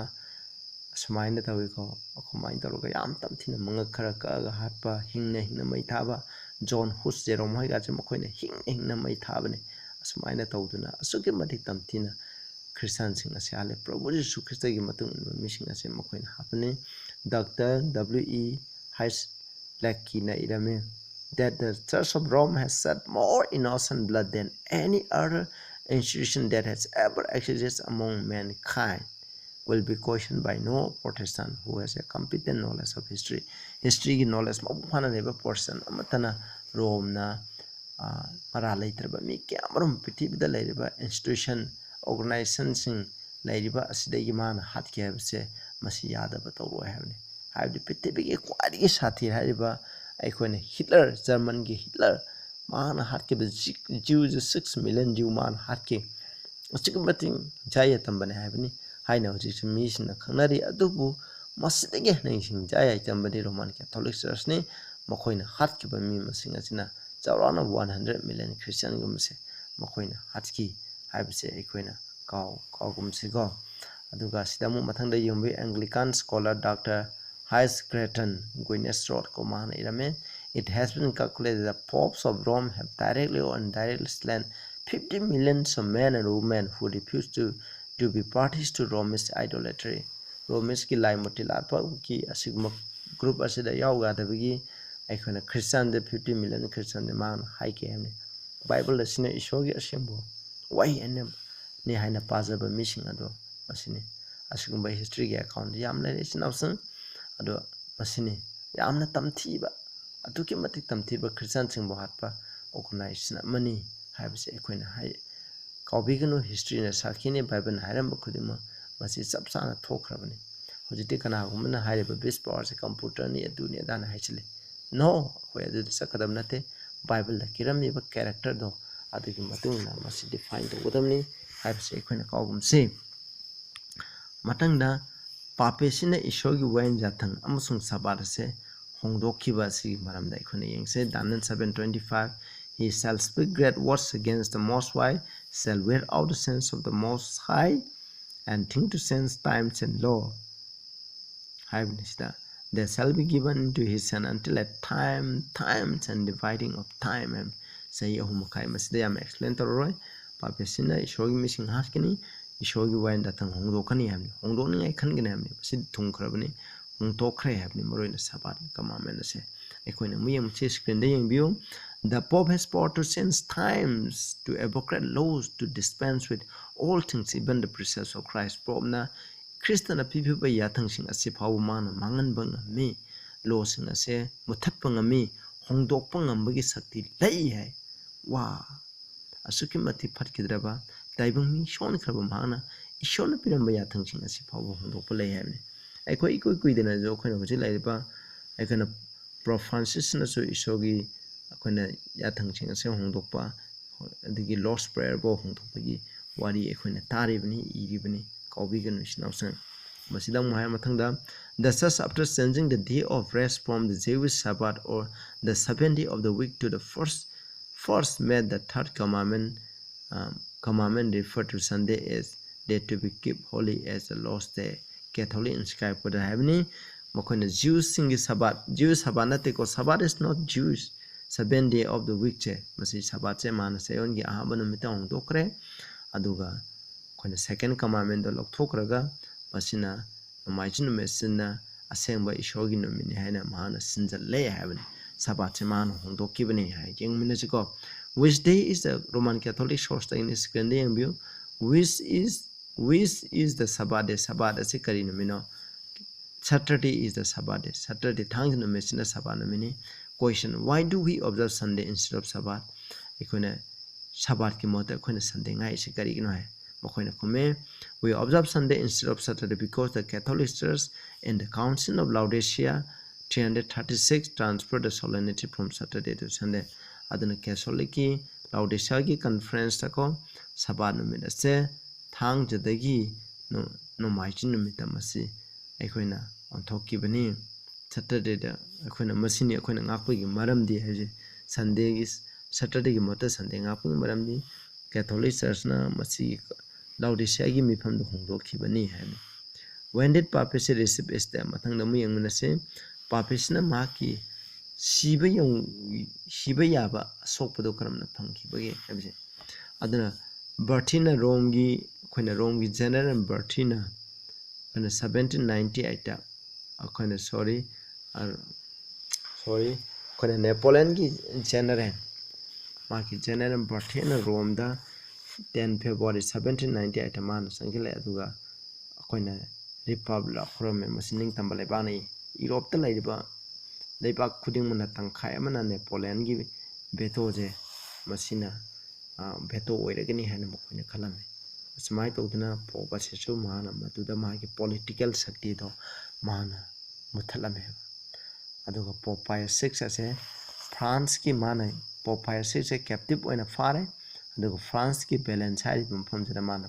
ꯑꯁꯨꯃꯥꯏꯅ ꯇꯧꯏꯀꯣ꯫ ꯑꯗꯨꯃꯥꯏꯅ ꯇꯧꯔꯒ ꯌꯥꯝ ꯇꯝꯊꯤꯅ ꯃꯉꯛ ꯈꯔ ꯀꯛꯑꯒ ꯍꯥꯠꯄ, ꯍꯤꯡꯅ ꯍꯤꯡꯅ ꯃꯩ ꯊꯥꯕ, John Hus, Jerome ꯍꯣꯏꯒꯁꯦ ꯃꯈꯣꯏꯅ ꯍꯤꯡꯅ ꯍꯤꯡꯅ ꯃꯩ ꯊꯥꯕꯅꯤ꯫ ꯑꯁꯨꯃꯥꯏꯅ ꯇꯧꯗꯨꯅ ꯑꯁꯨꯛꯀꯤ ꯃꯇꯤꯛ ꯇꯝꯊꯤꯅ Christianꯁꯤꯡ ꯑꯁꯤ ꯍꯥꯠꯂꯦ꯫ ꯄ꯭ꯔꯚꯨ ꯖꯤꯁꯨ ꯈ꯭ꯔꯤꯁꯇꯒꯤ ꯃꯇꯨꯡ ꯏꯟꯕ ꯃꯤꯁꯤꯡ ꯑꯁꯤ ꯃꯈꯣꯏꯅ ꯍꯥꯠꯄꯅꯤ꯫ Doctor W E Hyslop's ꯂꯦꯛꯀꯤꯅ ꯏꯔꯝꯃꯤ, that the Church of Rome has shed more innocent blood than any other institution that has ever existed among mankind will be questioned by no Protestant who has a competent knowledge of history. Historyꯒꯤ knowledge ꯃꯄꯨꯡ ꯐꯥꯅ ꯂꯩꯕ Protestant ꯑꯃꯠꯇꯅ ꯔꯣꯝꯅ ꯃꯔꯥ ꯂꯩꯇ꯭ꯔꯕ ꯃꯤ ꯀꯌꯥꯃꯔꯨꯝ ꯄ꯭ꯔꯤꯊꯤꯕꯤꯗ ꯂꯩꯔꯤꯕ institution, organizationꯁꯤꯡ ꯂꯩꯔꯤꯕ ꯑꯁꯤꯗꯒꯤ ꯃꯥꯅ ꯍꯥꯠꯀꯦ ꯍꯥꯏꯕꯁꯦ ꯃꯁꯤ ꯌꯥꯗꯕ ꯇꯧꯔꯣꯏ ꯍꯥꯏꯕꯅꯤ꯫ ꯍꯥꯏꯕꯗꯤ ꯄ꯭ꯔꯤꯊꯤꯕꯤꯒꯤ ꯈ꯭ꯋꯥꯏꯗꯒꯤ ꯁꯥꯊꯤꯔ ꯍꯥꯏꯔꯤꯕ ꯑꯩꯈꯣꯏꯅ ꯍꯤꯠꯂꯔ, ꯖꯔꯃꯟꯒꯤ ꯍꯤꯠꯂꯔ, ꯃꯍꯥꯛꯅ ꯍꯥꯠꯈꯤꯕ ꯖꯤꯎꯁꯦ six million Jew ꯃꯥꯅ ꯍꯥꯠꯈꯤ꯫ ꯑꯁꯨꯛꯀꯤ ꯃꯇꯤꯛ ꯍꯤꯡꯁꯥ ꯌꯥꯏꯇꯝꯕꯅꯤ ꯍꯥꯏꯕꯅꯤ ꯍꯥꯏꯅ ꯍꯧꯖꯤꯛꯁꯨ ꯃꯤꯁꯤꯡꯅ ꯈꯪꯅꯔꯤ꯫ ꯑꯗꯨꯕꯨ ꯃꯁꯤꯗꯒꯤ ꯍꯦꯟꯅ ꯍꯤꯡꯁꯥ ꯌꯥꯏꯇꯝꯕꯗꯤ Roman Catholic Churchꯅꯤ꯫ ꯃꯈꯣꯏꯅ ꯍꯥꯠꯈꯤꯕ ꯃꯤ ꯃꯁꯤꯡ ꯑꯁꯤꯅ ꯆꯥꯎꯔꯥꯛꯅ one hundred million Christianꯒꯨꯝꯕꯁꯦ ꯃꯈꯣꯏꯅ ꯍꯥꯠꯈꯤ ꯍꯥꯏꯕꯁꯦ ꯑꯩꯈꯣꯏꯅ ꯀꯥꯎ ꯀꯥꯎꯒꯨꯝꯁꯤꯀꯣ꯫ ꯑꯗꯨꯒ ꯁꯤꯗ ꯑꯃꯨꯛ ꯃꯊꯪꯗ ꯌꯦꯡꯕꯤꯌꯨ, Anglican scholar Doctor Hyslop Gretton Guinness Road ꯀꯣ ꯃꯍꯥꯛꯅ ꯏꯔꯝꯃꯦ, "It has been calculated that popes of Rome have directly or indirectly slain fifty millions of men and women who refuse to, to be parties to Romish idolatry." Romish ꯀꯤ ꯂꯥꯏ ꯃꯨꯔꯇꯤ ꯂꯥꯠꯄꯒꯤ ꯑꯁꯤꯒꯨꯝꯕ group ꯑꯁꯤꯗ ꯌꯥꯎ ꯌꯥꯗꯕꯒꯤ ꯑꯩꯈꯣꯏꯅ Christian ꯗ fifty million Christian ꯗ ꯃꯥꯅ ꯍꯥꯏꯈꯤ ꯍꯥꯏꯕꯅꯤ꯫ ꯕꯥꯏꯕꯜ ꯑꯁꯤꯅ ꯏꯁꯣꯔꯒꯤ ꯑꯁꯦꯡꯕ ꯋꯥꯍꯩ ꯑꯅꯤ ꯍꯥꯏꯅ ꯄꯥꯖꯕ ꯃꯤꯁꯤꯡ ꯑꯗꯣ ꯃꯁꯤꯅꯤ꯫ ꯑꯁꯤꯒꯨꯝꯕ history ꯒꯤ account ꯌꯥꯝ ꯂꯩꯔꯦ, ꯏꯆꯤꯟ ꯏꯅꯥꯎꯁꯤꯡ꯫ ꯑꯗꯣ ꯃꯁꯤꯅꯤ ꯌꯥꯝꯅ ꯇꯝꯊꯤꯕ, ꯑꯗꯨꯛꯀꯤ ꯃꯇꯤꯛ ꯇꯝꯊꯤꯕ Christian ꯁꯤꯡꯕꯨ ꯍꯥꯠꯄ organization ꯑꯃꯅꯤ ꯍꯥꯏꯕꯁꯦ ꯑꯩꯈꯣꯏꯅ ꯍꯥꯏ꯫ ꯀꯥꯎꯕꯤꯒꯅꯨ, history ꯅ ꯁꯥꯈꯤꯅꯤ, ꯕꯥꯏꯕꯜꯅ ꯍꯥꯏꯔꯝꯕ ꯈꯨꯗꯤꯡꯃꯛ ꯃꯁꯤ ꯆꯞ ꯆꯥꯅ ꯊꯣꯛꯈ꯭ꯔꯕꯅꯤ꯫ ꯍꯧꯖꯤꯛꯇꯤ ꯀꯅꯥꯒꯨꯝꯕꯅ ꯍꯥꯏꯔꯤꯕ beast power ꯁꯦ computer ꯅꯤ, ꯑꯗꯨꯅꯤ ꯑꯗꯥꯅ ꯍꯥꯏꯁꯤꯜꯂꯤ꯫ No, ꯑꯩꯈꯣꯏ ꯑꯗꯨꯗ ꯆꯠꯀꯗꯕ ꯅꯠꯇꯦ꯫ ꯕꯥꯏꯕꯜꯗ ꯀꯤꯔꯝꯃꯤꯕ character ꯗꯣ ꯑꯗꯨꯒꯤ ꯃꯇꯨꯡ ꯏꯟꯅ ꯃꯁꯤ define ꯇꯧꯒꯗꯕꯅꯤ ꯍꯥꯏꯕꯁꯤ ꯑꯩꯈꯣꯏꯅ ꯀꯥꯎꯒꯨꯝꯁꯤ꯫ ꯃꯊꯪꯗ ꯄꯥꯄꯦꯁꯤꯅ ꯏꯁꯣꯔꯒꯤ ꯋꯥꯌꯦꯜ ꯌꯥꯊꯪ ꯑꯃꯁꯨꯡ ꯁꯕꯥꯠ ꯑꯁꯦ ꯍꯣꯡꯗꯣꯛꯈꯤꯕ ꯑꯁꯤꯒꯤ ꯃꯔꯝꯗ ꯑꯩꯈꯣꯏꯅ ꯌꯦꯡꯁꯦ꯫ Daniel seven twenty-five, "He shall speak great words against the Most High, shall wear out the saints of the Most High, and think to change times and law" ꯍꯥꯏꯕꯅꯤ꯫ ꯁꯤꯗ, "They shall be given into his hand until a time, times and dividing of time" ꯍꯥꯏꯕꯅꯤ꯫ ꯆꯍꯤ ꯑꯍꯨꯝ ꯃꯈꯥꯏ꯫ ꯃꯁꯤꯗ ꯌꯥꯝ explain ꯇꯧꯔꯔꯣꯏ꯫ ꯄꯥꯄꯦꯁꯤꯅ ꯏꯁꯣꯔꯒꯤ ꯃꯤꯁꯤꯡ ꯍꯥꯠꯀꯅꯤ, ꯏꯁꯣꯔꯒꯤ ꯋꯥꯌꯦꯜ ꯌꯥꯊꯪ ꯍꯣꯡꯗꯣꯛꯀꯅꯤ ꯍꯥꯏꯕꯅꯤ, ꯍꯣꯡꯗꯣꯛꯅꯤꯡꯉꯥꯏ ꯈꯟꯒꯅꯤ ꯍꯥꯏꯕꯅꯤ꯫ ꯃꯁꯤꯗꯤ ꯊꯨꯡꯈ꯭ꯔꯕꯅꯤ꯫ ꯍꯣꯡꯗꯣꯛꯈ꯭ꯔꯦ ꯍꯥꯏꯕꯅꯤ꯫ ꯃꯔꯨꯑꯣꯏꯅ ꯁꯕꯥꯠ ꯀꯃꯥꯟꯃꯦꯟ ꯑꯁꯦ ꯑꯩꯈꯣꯏꯅ ꯑꯃꯨꯛ ꯌꯦꯡꯕꯁꯤ ꯁ꯭ꯀ꯭ꯔꯤꯟꯗ ꯌꯦꯡꯕꯤꯌꯨ꯫ The Pope has power to change times, to abrogate laws, to dispense with all things, even the precepts of Christ. ꯄꯣꯞꯅ ꯈ꯭ꯔꯤꯁꯇꯅ ꯄꯤꯕꯤꯕ ꯌꯥꯊꯪꯁꯤꯡ ꯑꯁꯤ ꯐꯥꯎꯕ ꯃꯥꯅ ꯃꯥꯡꯍꯟꯕ ꯉꯝꯃꯤ꯫ ꯂꯣꯁꯤꯡ ꯑꯁꯦ ꯃꯨꯊꯠꯄ ꯉꯝꯃꯤ, ꯍꯣꯡꯗꯣꯛꯄ ꯉꯝꯕꯒꯤ ꯁꯛꯇꯤ ꯂꯩ ꯍꯥꯏ꯫ ꯋꯥ! ꯑꯁꯨꯛꯀꯤ ꯃꯇꯤꯛ ꯐꯠꯈꯤꯗ꯭ꯔꯕ ꯇꯥꯏꯕꯪ ꯃꯤ ꯁꯣꯟꯈ꯭ꯔꯕ ꯃꯍꯥꯛꯅ ꯏꯁꯣꯔꯅ ꯄꯤꯔꯝꯕ ꯌꯥꯊꯪꯁꯤꯡ ꯑꯁꯤ ꯐꯥꯎꯕ ꯍꯣꯡꯗꯣꯛꯄ ꯂꯩ ꯍꯥꯏꯕꯅꯤ꯫ ꯑꯩꯈꯣꯏ ꯏꯀꯨꯏ ꯀꯨꯏꯗꯅꯁꯨ ꯑꯩꯈꯣꯏꯅ ꯍꯧꯖꯤꯛ ꯂꯩꯔꯤꯕ ꯑꯩꯈꯣꯏꯅ ꯄꯣꯞ ꯐ꯭ꯔꯥꯟꯁꯤꯁꯅꯁꯨ ꯏꯁꯣꯔꯒꯤ ꯑꯩꯈꯣꯏꯅ ꯌꯥꯊꯪꯁꯤꯡ ꯑꯁꯦ ꯍꯣꯡꯗꯣꯛꯄ, ꯑꯗꯒꯤ ꯂꯣꯔꯗꯁ ꯄ꯭ꯔꯦꯌꯔꯐꯥꯎ ꯍꯣꯡꯗꯣꯛꯄꯒꯤ ꯋꯥꯔꯤ ꯑꯩꯈꯣꯏꯅ ꯇꯥꯔꯤꯕꯅꯤ, ꯏꯔꯤꯕꯅꯤ꯫ ꯀꯥꯎꯕꯤꯒꯅꯨ ꯏꯆꯤꯟ ꯏꯅꯥꯎꯁꯤꯡ꯫ ꯃꯁꯤꯗ ꯑꯃꯨꯛ ꯍꯥꯏ ꯃꯊꯪꯗ, The church, after changing the day of rest from the Jewish Sabbath or the seventh day of the week to the first, first made the third commandment, um, commandment refer to Sunday as day to be kept holy as the Lord's day. Catholic encyclopedia ꯍꯥꯏꯕꯅꯤ꯫ ꯃꯈꯣꯏꯅ ꯖ꯭ꯌꯨꯁꯁꯤꯡꯒꯤ ꯁꯕꯥꯠ, ꯖ꯭ꯌꯨꯁ ꯁꯕꯥꯠ ꯅꯠꯇꯦꯀꯣ, Sabbath is not Jewish, seventh day of the week ꯁꯦ, ꯃꯁꯤ ꯁꯕꯥꯠꯁꯦ ꯃꯥꯅ ꯆꯌꯣꯜꯒꯤ ꯑꯍꯥꯟꯕ ꯅꯨꯃꯤꯠꯇ ꯍꯣꯡꯗꯣꯛꯈ꯭ꯔꯦ꯫ ꯑꯗꯨꯒ ꯑꯩꯈꯣꯏꯅ second commandment ꯇꯣ ꯂꯧꯊꯣꯛꯈ꯭ꯔꯒ, ꯃꯁꯤꯅ ꯅꯣꯡꯃꯥꯏꯖꯤꯡ ꯅꯨꯃꯤꯠꯁꯤꯅ ꯑꯁꯦꯡꯕ ꯏꯁꯣꯔꯒꯤ ꯅꯨꯃꯤꯠꯅꯤ ꯍꯥꯏꯅ ꯃꯍꯥꯛꯅ ꯁꯤꯟꯖꯜꯂꯦ ꯍꯥꯏꯕꯅꯤ꯫ ꯁꯕꯥꯠꯁꯦ ꯃꯥꯅ ꯍꯣꯡꯗꯣꯛꯈꯤꯕꯅꯤ ꯍꯥꯏ꯫ ꯌꯦꯡꯃꯤꯟꯅꯁꯤꯀꯣ꯫ Which day is the, Roman Catholic source ꯇꯒꯤꯅꯤ, ꯁ꯭ꯀ꯭ꯔꯤꯟꯗ ꯌꯦꯡꯕꯤꯌꯨ꯫ Which is, which is the Sabbath day? ꯁꯕꯥꯠ ꯑꯁꯤ ꯀꯔꯤ ꯅꯨꯃꯤꯠꯅꯣ? Saturday is the Sabbath day. Saturday, ꯊꯥꯡꯖ ꯅꯨꯃꯤꯠꯁꯤꯅ ꯁꯕꯥꯠ ꯅꯨꯃꯤꯠꯅꯤ꯫ Question: Why do we observe Sunday instead of Sabbath? ꯑꯩꯈꯣꯏꯅ ꯁꯕꯥꯠꯀꯤ ꯃꯍꯨꯠꯇ ꯑꯩꯈꯣꯏꯅ ꯁꯟꯗꯦ ꯉꯥꯛꯏꯁꯤ ꯀꯔꯤꯒꯤꯅꯣ ꯍꯥꯏ꯫ ꯃꯈꯣꯏꯅ ꯈꯨꯝꯃꯦ, We observe Sunday instead of Saturday because the Catholic Church in the Council of Laodicea three hundred thirty-six transferred the solemnity from Saturday to Sunday. ꯑꯗꯨꯅ ꯀꯦꯊꯣꯂꯤꯛꯀꯤ ꯂꯥꯎꯗꯤꯁꯤꯌꯥꯒꯤ ꯀꯟꯐꯔꯦꯟꯁꯇꯀꯣ, ꯁꯕꯥꯠ ꯅꯨꯃꯤꯠ ꯑꯁꯦ ꯊꯥꯡꯖꯗꯒꯤ ꯅꯣ-, ꯅꯣꯡꯃꯥꯏꯖꯤꯡ ꯅꯨꯃꯤꯠꯇ ꯃꯁꯤ ꯑꯩꯈꯣꯏꯅ ꯑꯣꯟꯊꯣꯛꯈꯤꯕꯅꯤ꯫ ꯁꯇꯔꯗꯦꯗ ꯑꯩꯈꯣꯏꯅ, ꯃꯁꯤꯅꯤ ꯑꯩꯈꯣꯏꯅ ꯉꯥꯛꯄꯒꯤ ꯃꯔꯝꯗꯤ ꯍꯥꯏꯁꯦ꯫ ꯁꯟꯗꯦꯒꯤ, ꯁꯇꯔꯗꯦꯒꯤ ꯃꯍꯨꯠꯇ ꯁꯟꯗꯦ ꯉꯥꯛꯄꯒꯤ ꯃꯔꯝꯗꯤ ꯀꯦꯊꯣꯂꯤꯛ ꯆꯔꯆꯅ ꯃꯁꯤꯒꯤ ꯂꯥꯎꯗꯤꯁꯤꯌꯥꯒꯤ ꯃꯤꯐꯝꯗꯨ ꯍꯣꯡꯗꯣꯛꯈꯤꯕꯅꯤ ꯍꯥꯏꯕꯅꯤ꯫ When did papacy receive his death? ꯃꯊꯪꯗ ꯑꯃꯨꯛ ꯌꯦꯡꯃꯤꯟꯅꯁꯤ꯫ ꯄꯥꯄꯦꯁꯤꯅ ꯃꯍꯥꯛꯀꯤ ꯁꯤꯕ ꯌꯧ-, ꯁꯤꯕ ꯌꯥꯕ ꯑꯁꯣꯛꯄꯗꯣ ꯀꯔꯝꯅ ꯐꯪꯈꯤꯕꯒꯦ ꯍꯥꯏꯕꯁꯦ꯫ ꯑꯗꯨꯅ ꯕꯔꯊꯤꯅ ꯔꯣꯝꯒꯤ, ꯑꯩꯈꯣꯏꯅ ꯔꯣꯝꯒꯤ ꯖꯦꯅꯔꯦꯜ ꯕꯔꯊꯤꯅ ꯑꯩꯈꯣꯏꯅ seventeen ninety eight ꯇ ꯑꯩꯈꯣꯏꯅ sorry sorry ꯑꯩꯈꯣꯏꯅ ꯅꯦꯄꯣꯂꯤꯌꯟꯒꯤ ꯖꯦꯅꯔꯦꯜ, ꯃꯥꯒꯤ ꯖꯦꯅꯔꯦꯜ ꯕꯔꯊꯦꯅ ꯔꯣꯝꯗ ten February seventeen ninety eight ꯃꯥꯅ ꯆꯪꯁꯤꯜꯂꯛꯑꯦ꯫ ꯑꯗꯨꯒ ꯑꯩꯈꯣꯏꯅ ꯔꯤꯄꯕ꯭ꯂꯤꯛ ꯑꯣꯐ ꯔꯣꯝ, ꯃꯁꯤ ꯅꯤꯡꯇꯝꯕ ꯂꯩꯕꯥꯛꯅꯤ꯫ ꯌꯨꯔꯣꯞꯇ ꯂꯩꯔꯤꯕ ꯂꯩꯕꯥꯛ ꯈꯨꯗꯤꯡꯃꯛꯅ ꯇꯪꯈꯥꯏ ꯑꯃꯅ ꯅꯦꯄꯣꯂꯤꯌꯟꯒꯤ ꯚꯦꯇꯣꯁꯦ ꯃꯁꯤꯅ ꯚꯦꯇꯣ ꯑꯣꯏꯔꯒꯅꯤ ꯍꯥꯏꯅ ꯃꯈꯣꯏꯅ ꯈꯜꯂꯝꯃꯤ꯫ ꯑꯁꯨꯃꯥꯏꯅ ꯇꯧꯗꯅ ꯄꯣꯞ ꯑꯁꯤꯁꯨ ꯃꯥꯅ ꯃꯗꯨꯗ ꯃꯥꯒꯤ ꯄꯣꯂꯤꯇꯤꯀꯦꯜ ꯁꯛꯇꯤꯗꯣ ꯃꯥꯅ ꯃꯨꯊꯠꯂꯝꯃꯦꯕ꯫ ꯑꯗꯨꯒ ꯄꯣꯞ ꯄꯥꯏꯌꯁ ꯁꯤꯛꯁ ꯑꯁꯦ ꯐ꯭ꯔꯥꯟꯁꯀꯤ, ꯃꯥꯅ ꯄꯣꯞ ꯄꯥꯏꯌꯁ ꯁꯤꯛꯁꯁꯦ ꯀꯦꯞꯇꯤꯞ ꯑꯣꯏꯅ ꯐꯥꯔꯦ꯫ ꯑꯗꯨꯒ ꯐ꯭ꯔꯥꯟꯁꯀꯤ ꯕꯦꯂꯦꯟꯁ ꯍꯥꯏꯔꯤꯕ ꯃꯐꯝꯁꯤꯗ ꯃꯥꯅ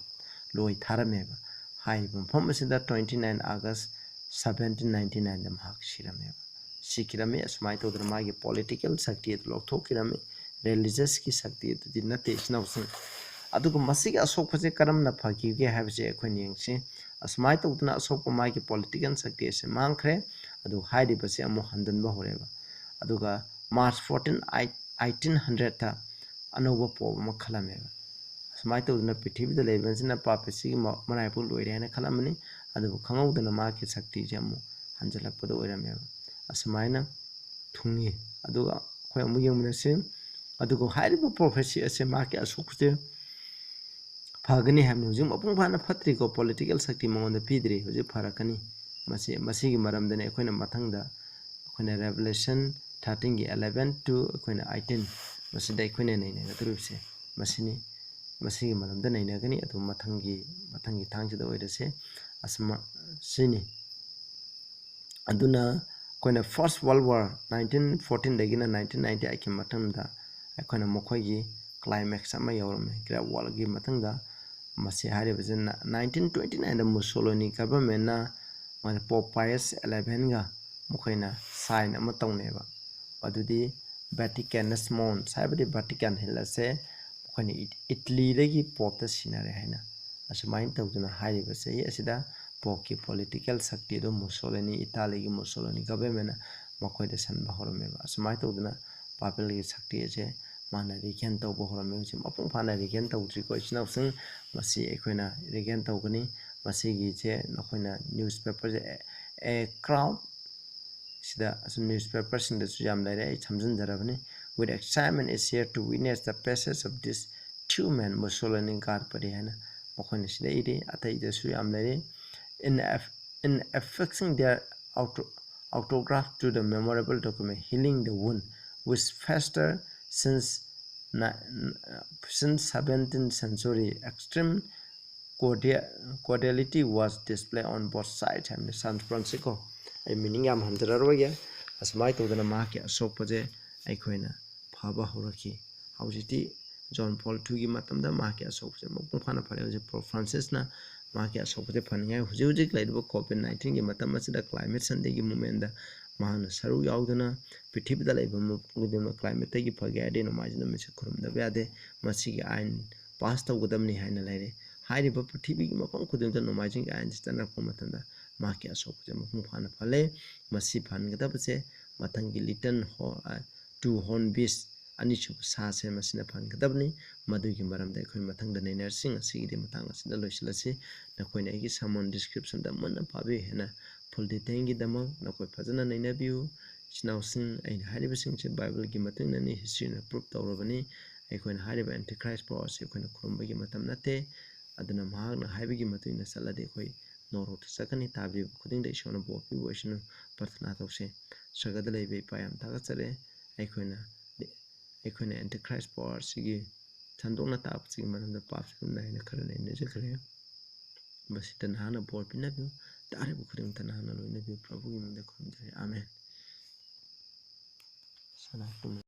ꯂꯣꯏ ꯊꯥꯔꯝꯃꯦꯕ꯫ ꯍꯥꯏꯔꯤꯕ ꯃꯐꯝ ꯑꯁꯤꯗ twenty nine August seventeen ninety nineꯗ ꯃꯍꯥꯛ ꯁꯤꯔꯝꯃꯦꯕ꯫ ꯁꯤꯈꯤꯔꯝꯃꯤ꯫ ꯑꯁꯨꯃꯥꯏꯅ ꯇꯧꯗꯅ ꯃꯥꯒꯤ ꯄꯣꯂꯤꯇꯤꯀꯦꯜ ꯁꯛꯇꯤ ꯑꯗꯨ ꯂꯧꯊꯣꯛꯈꯤꯔꯝꯃꯤ꯫ ꯔꯤꯂꯤꯖꯁꯀꯤ ꯁꯛꯇꯤ ꯑꯗꯨꯗꯤ ꯅꯠꯇꯦ, ꯏꯆꯤꯟ ꯏꯅꯥꯎꯁꯤꯡ꯫ ꯑꯗꯨꯒ ꯃꯁꯤꯒꯤ ꯑꯁꯣꯛꯄꯁꯦ ꯀꯔꯝꯅ ꯐꯈꯤꯒꯦ ꯍꯥꯏꯕꯁꯦ ꯑꯩꯈꯣꯏꯅ ꯌꯦꯡꯁꯤ꯫ ꯑꯁꯨꯃꯥꯏꯅ ꯇꯧꯗꯅ ꯑꯁꯣꯛꯄ ꯃꯥꯒꯤ ꯄꯣꯂꯤꯇꯤꯀꯦꯜ ꯁꯛꯇꯤ ꯑꯁꯤ ꯃꯥꯡꯈ꯭ꯔꯦ꯫ ꯑꯗꯨ ꯍꯥꯏꯔꯤꯕꯁꯦ ꯑꯃꯨꯛ ꯍꯟꯖꯤꯟꯕ ꯍꯧꯔꯦꯕ꯫ ꯑꯗꯨꯒ March fourteen, eighteen hundredꯇ ꯑꯅꯧꯕ ꯄꯣꯞ ꯑꯃ ꯈꯜꯂꯝꯃꯦꯕ꯫ ꯑꯁꯨꯃꯥꯏꯅ ꯇꯧꯗꯅ ꯄ꯭ꯔꯤꯊꯤꯕꯤꯗ ꯂꯩꯕꯁꯤꯅ ꯄꯥꯞ ꯑꯁꯤꯒꯤ ꯃ-, ꯃꯔꯥꯏꯕꯛ ꯂꯣꯏꯔꯦ ꯍꯥꯏꯅ ꯈꯜꯂꯝꯕꯅꯤ꯫ ꯑꯗꯨꯕꯨ ꯈꯪꯍꯧꯗꯅ ꯃꯍꯥꯛꯀꯤ ꯁꯛꯇꯤꯁꯦ ꯑꯃꯨꯛ ꯍꯟꯖꯤꯜꯂꯛꯄꯗ ꯑꯣꯏꯔꯝꯃꯦꯕ꯫ ꯑꯁꯨꯃꯥꯏꯅ ꯊꯨꯡꯉꯤ꯫ ꯑꯗꯨꯒ ꯑꯩꯈꯣꯏ ꯑꯃꯨꯛ ꯌꯦꯡꯃꯤꯟꯅꯁꯤ꯫ ꯑꯗꯨꯒ ꯍꯥꯏꯔꯤꯕ ꯄ꯭ꯔꯣꯐꯦꯁꯤ ꯑꯁꯦ ꯃꯍꯥꯛꯀꯤ ꯑꯁꯣꯛꯄꯁꯦ ꯐꯒꯅꯤ ꯍꯥꯏꯕꯅꯤ꯫ ꯍꯧꯖꯤꯛ ꯃꯄꯨꯡ ꯐꯥꯅ ꯐꯠꯇ꯭ꯔꯤꯀꯣ, ꯄꯣꯂꯤꯇꯤꯀꯦꯜ ꯁꯛꯇꯤ ꯃꯉꯣꯟꯗ ꯄꯤꯗ꯭ꯔꯤ, ꯍꯧꯖꯤꯛ ꯐꯔꯛꯀꯅꯤ꯫ ꯃꯁꯤ, ꯃꯁꯤꯒꯤ ꯃꯔꯝꯗꯅꯤ ꯑꯩꯈꯣꯏꯅ ꯃꯊꯪꯗ ꯑꯩꯈꯣꯏꯅ Revelation thirteenꯒꯤ eleven to ꯑꯩꯈꯣꯏꯅ eighteen, ꯃꯁꯤꯗ ꯑꯩꯈꯣꯏꯅ ꯅꯩꯅꯒꯗꯧꯔꯤꯕꯁꯦ ꯃꯁꯤꯅꯤ꯫ ꯃꯁꯤꯒꯤ ꯃꯔꯝꯗ ꯅꯩꯅꯒꯅꯤ꯫ ꯑꯗꯨ ꯃꯊꯪꯒꯤ, ꯃꯊꯪꯒꯤ ꯊꯥꯡꯁꯤꯗ ꯑꯣꯏꯔꯁꯦ꯫ ꯑꯁꯨꯝ, ꯁꯤꯅꯤ꯫ ꯑꯗꯨꯅ ꯑꯩꯈꯣꯏꯅ First World War nineteen fourteenꯗꯒꯤꯅ nineteen ninety eightꯀꯤ ꯃꯇꯨꯡꯗ ꯑꯩꯈꯣꯏꯅ ꯃꯈꯣꯏꯒꯤ climax ꯑꯃ ꯌꯧꯔꯝꯃꯤ꯫ Great Warꯒꯤ ꯃꯇꯨꯡꯗ ꯃꯁꯤ ꯍꯥꯏꯔꯤꯕꯁꯤꯅ nineteen twenty nineꯗ Mussolini governmentꯅ ꯃꯥꯅ Pope Pius elevenꯒ ꯃꯈꯣꯏꯅ sign ꯑꯃ ꯇꯧꯅꯩꯕ꯫ ꯑꯗꯨꯗꯤ Vaticanus Mons, ꯍꯥꯏꯕꯗꯤ Vatican Hill ꯑꯁꯦ ꯃꯈꯣꯏꯅ ꯏꯠ-, ꯏꯠꯂꯤꯗꯒꯤ ꯄꯣꯞꯇ ꯁꯤꯟꯅꯔꯦ ꯍꯥꯏꯅ꯫ ꯑꯁꯨꯃꯥꯏꯅ ꯇꯧꯗꯅ ꯍꯥꯏꯔꯤꯕ ꯆꯍꯤ ꯑꯁꯤꯗ ꯄꯣꯞꯀꯤ ꯄꯣꯂꯤꯇꯤꯀꯦꯜ ꯁꯛꯇꯤ ꯑꯗꯨ ꯃꯨꯁꯣꯂꯤꯅꯤ, ꯏꯇꯥꯂꯤꯒꯤ ꯃꯨꯁꯣꯂꯤꯅꯤ ꯒꯚꯔꯟꯃꯦꯟꯅ ꯃꯈꯣꯏꯗ ꯁꯟꯕ ꯍꯧꯔꯝꯃꯦꯕ꯫ ꯑꯁꯨꯃꯥꯏꯅ ꯇꯧꯗꯅ ꯄꯥꯄꯦꯜꯒꯤ ꯁꯛꯇꯤ ꯑꯁꯦ ꯃꯥꯅ ꯔꯤꯒꯦꯟ ꯇꯧꯕ ꯍꯧꯔꯝꯃꯤ꯫ ꯍꯧꯖꯤꯛ ꯃꯄꯨꯡ ꯐꯥꯅ ꯔꯤꯒꯦꯟ ꯇꯧꯗ꯭ꯔꯤꯀꯣ, ꯏꯆꯤꯟ ꯏꯅꯥꯎꯁꯤꯡ꯫ ꯃꯁꯤ ꯑꯩꯈꯣꯏꯅ ꯔꯤꯒꯦꯟ ꯇꯧꯒꯅꯤ꯫ ꯃꯁꯤꯒꯤꯁꯦ ꯅꯈꯣꯏꯅ ꯅ꯭ꯌꯨꯁ ꯄꯦꯄꯔꯁꯦ, ꯑꯦ, a crowd, ꯁꯤꯗ ꯑꯁꯨꯝ newspaperꯁꯤꯡꯗꯁꯨ ꯌꯥꯝ ꯂꯩꯔꯦ, ꯑꯩ ꯁꯝꯖꯤꯟꯖꯔꯕꯅꯤ꯫ With excitement is here to witness the passage of this two men, Mussolini ꯒꯥꯔꯄꯔꯤ ꯍꯥꯏꯅ ꯃꯈꯣꯏꯅ ꯁꯤꯗ ꯏꯔꯤ꯫ ꯑꯇꯩꯗꯁꯨ ꯌꯥꯝ ꯂꯩꯔꯤ꯫ In aff-, in affixing their auto-, autograph to the memorable document, healing the wound, which fester since ni-, since seventeenth century, extreme cordia-, cordiality was displayed on both sides ꯍꯥꯏꯕꯅꯤ꯫ ꯁꯥꯟ ꯐ꯭ꯔꯥꯟꯁꯤꯁꯀꯣ, ꯑꯩ meaning ꯌꯥꯝ ꯍꯟꯖꯔꯔꯣꯏꯒꯦ꯫ ꯑꯁꯨꯃꯥꯏꯅ ꯇꯧꯗꯅ ꯃꯍꯥꯛꯀꯤ ꯑꯁꯣꯛꯄꯁꯦ ꯑꯩꯈꯣꯏꯅ ꯐꯕ ꯍꯧꯔꯛꯈꯤ꯫ ꯍꯧꯖꯤꯛꯇꯤ ꯖꯣꯟ ꯄꯣꯜ ꯇꯨꯒꯤ ꯃꯇꯝꯗ ꯃꯍꯥꯛꯀꯤ ꯑꯁꯣꯛꯄꯁꯦ ꯃꯄꯨꯡ ꯐꯥꯅ ꯐꯔꯦ꯫ ꯍꯧꯖꯤꯛ ꯄꯣꯞ ꯐ꯭ꯔꯥꯟꯁꯤꯁꯅ ꯃꯍꯥꯛꯀꯤ ꯑꯁꯣꯛꯄꯁꯦ ꯐꯅꯤꯡꯉꯥꯏ ꯍꯧꯖꯤꯛ ꯍꯧꯖꯤꯛ ꯂꯩꯔꯤꯕ COVID nineteenꯒꯤ ꯃꯇꯝ ꯑꯁꯤꯗ climate Sundayꯒꯤ movementꯗ ꯃꯍꯥꯛꯅ ꯁꯔꯨꯛ ꯌꯥꯎꯗꯨꯅ ꯄ꯭ꯔꯤꯊꯤꯕꯤꯗ ꯂꯩꯕ ꯃꯐꯝ ꯈꯨꯗꯤꯡꯃꯛ climateꯇꯒꯤ ꯐꯒꯦ ꯍꯥꯏꯔꯗꯤ ꯅꯣꯡꯃꯥꯏꯖꯤꯡ ꯅꯨꯃꯤꯠꯁꯦ ꯈꯨꯔꯨꯝꯗꯕ ꯌꯥꯗꯦ, ꯃꯁꯤꯒꯤ ꯑꯥꯏꯟ pass ꯇꯧꯒꯗꯕꯅꯤ ꯍꯥꯏꯅ ꯂꯩꯔꯦ꯫ ꯍꯥꯏꯔꯤꯕ ꯄ꯭ꯔꯤꯊꯤꯕꯤꯒꯤ ꯃꯐꯝ ꯈꯨꯗꯤꯡꯃꯛꯇ ꯅꯣꯡꯃꯥꯏꯖꯤꯡꯒꯤ ꯑꯥꯏꯟꯁꯤ ꯆꯠꯅꯔꯛꯄ ꯃꯇꯝꯗ ꯃꯍꯥꯛꯀꯤ ꯑꯁꯣꯛꯄꯁꯦ ꯃꯄꯨꯡ ꯐꯥꯅ ꯐꯍꯜꯂꯦ꯫ ꯃꯁꯤ ꯐꯍꯟꯒꯗꯕꯁꯦ ꯃꯊꯪꯒꯤ little ho-, ꯑ, two hornbill, ꯑꯅꯤꯁꯨꯕ ꯁꯥꯁꯦ ꯃꯁꯤꯅ ꯐꯍꯟꯒꯗꯕꯅꯤ꯫ ꯃꯗꯨꯒꯤ ꯃꯔꯝꯗ ꯑꯩꯈꯣꯏ ꯃꯊꯪꯗ ꯅꯩꯅꯔꯁꯤ꯫ ꯉꯁꯤꯒꯤꯗꯤ ꯃꯇꯥꯡ ꯑꯁꯤꯗ ꯂꯣꯏꯁꯤꯜꯂꯁꯤ꯫ ꯅꯈꯣꯏꯅ ꯑꯩꯒꯤ sermon descriptionꯗ ꯃꯨꯟꯅ ꯄꯥꯕꯤꯌꯨ꯫ ꯍꯦꯟꯅ full detailꯒꯤꯗꯃꯛ ꯅꯈꯣꯏ ꯐꯖꯅ ꯅꯩꯅꯕꯤꯌꯨ꯫ ꯏꯆꯤꯟ ꯏꯅꯥꯎꯁꯤꯡ, ꯑꯩꯅ ꯍꯥꯏꯔꯤꯕꯁꯤꯡꯁꯦ Bibleꯒꯤ ꯃꯇꯨꯡ ꯏꯟꯅꯅꯤ, historyꯅ proof ꯇꯧꯔꯕꯅꯤ꯫ ꯑꯩꯈꯣꯏꯅ ꯍꯥꯏꯔꯤꯕ Antichrist powerꯁꯦ ꯑꯩꯈꯣꯏꯅ ꯈꯨꯔꯨꯝꯕꯒꯤ ꯃꯇꯝ ꯅꯠꯇꯦ꯫ ꯑꯗꯨꯅ ꯃꯍꯥꯛꯅ ꯍꯥꯏꯕꯒꯤ ꯃꯇꯨꯡ ꯏꯟꯅ ꯆꯠꯂꯗꯤ ꯑꯩꯈꯣꯏ ꯅꯣꯔꯣꯛꯇ ꯆꯠꯀꯅꯤ꯫ ꯇꯥꯕꯤꯕ ꯈꯨꯗꯤꯡꯗ ꯏꯁꯣꯔꯅ ꯕꯣꯔ ꯄꯤꯕ ꯑꯣꯏꯁꯅꯨ꯫ ꯄ꯭ꯔꯊꯅꯥ ꯇꯧꯁꯦ꯫ ꯁꯔꯒꯗ ꯂꯩꯕ ꯏꯄꯥ, ꯌꯥꯝ ꯊꯥꯒꯠꯆꯔꯤ꯫ ꯑꯩꯈꯣꯏꯅ, ꯑꯩꯈꯣꯏꯅ Antichrist powerꯁꯤꯒꯤ ꯁꯟꯗꯣꯛꯅ ꯇꯥꯛꯄꯁꯤꯒꯤ ꯃꯔꯝꯗ ꯄꯥꯞꯁꯤ ꯑꯗꯨꯝ ꯅꯥꯏꯅ ꯈꯔ ꯅꯩꯅꯖꯈ꯭ꯔꯦ꯫ ꯃꯁꯤꯗ ꯅꯍꯥꯛꯅ ꯕꯣꯔ ꯄꯤꯅꯕꯤꯌꯨ꯫ ꯇꯥꯔꯤꯕ ꯈꯨꯗꯤꯡꯃꯛꯇ ꯅꯍꯥꯛꯅ ꯂꯣꯏꯅꯕꯤꯌꯨ꯫ ꯄ꯭ꯔꯚꯨꯒꯤ ꯃꯤꯡꯗ ꯈꯨꯔꯨꯝꯖꯔꯤ꯫ ꯑꯥꯃꯦꯟ꯫ ꯁꯅꯥ ꯇꯨꯝꯅ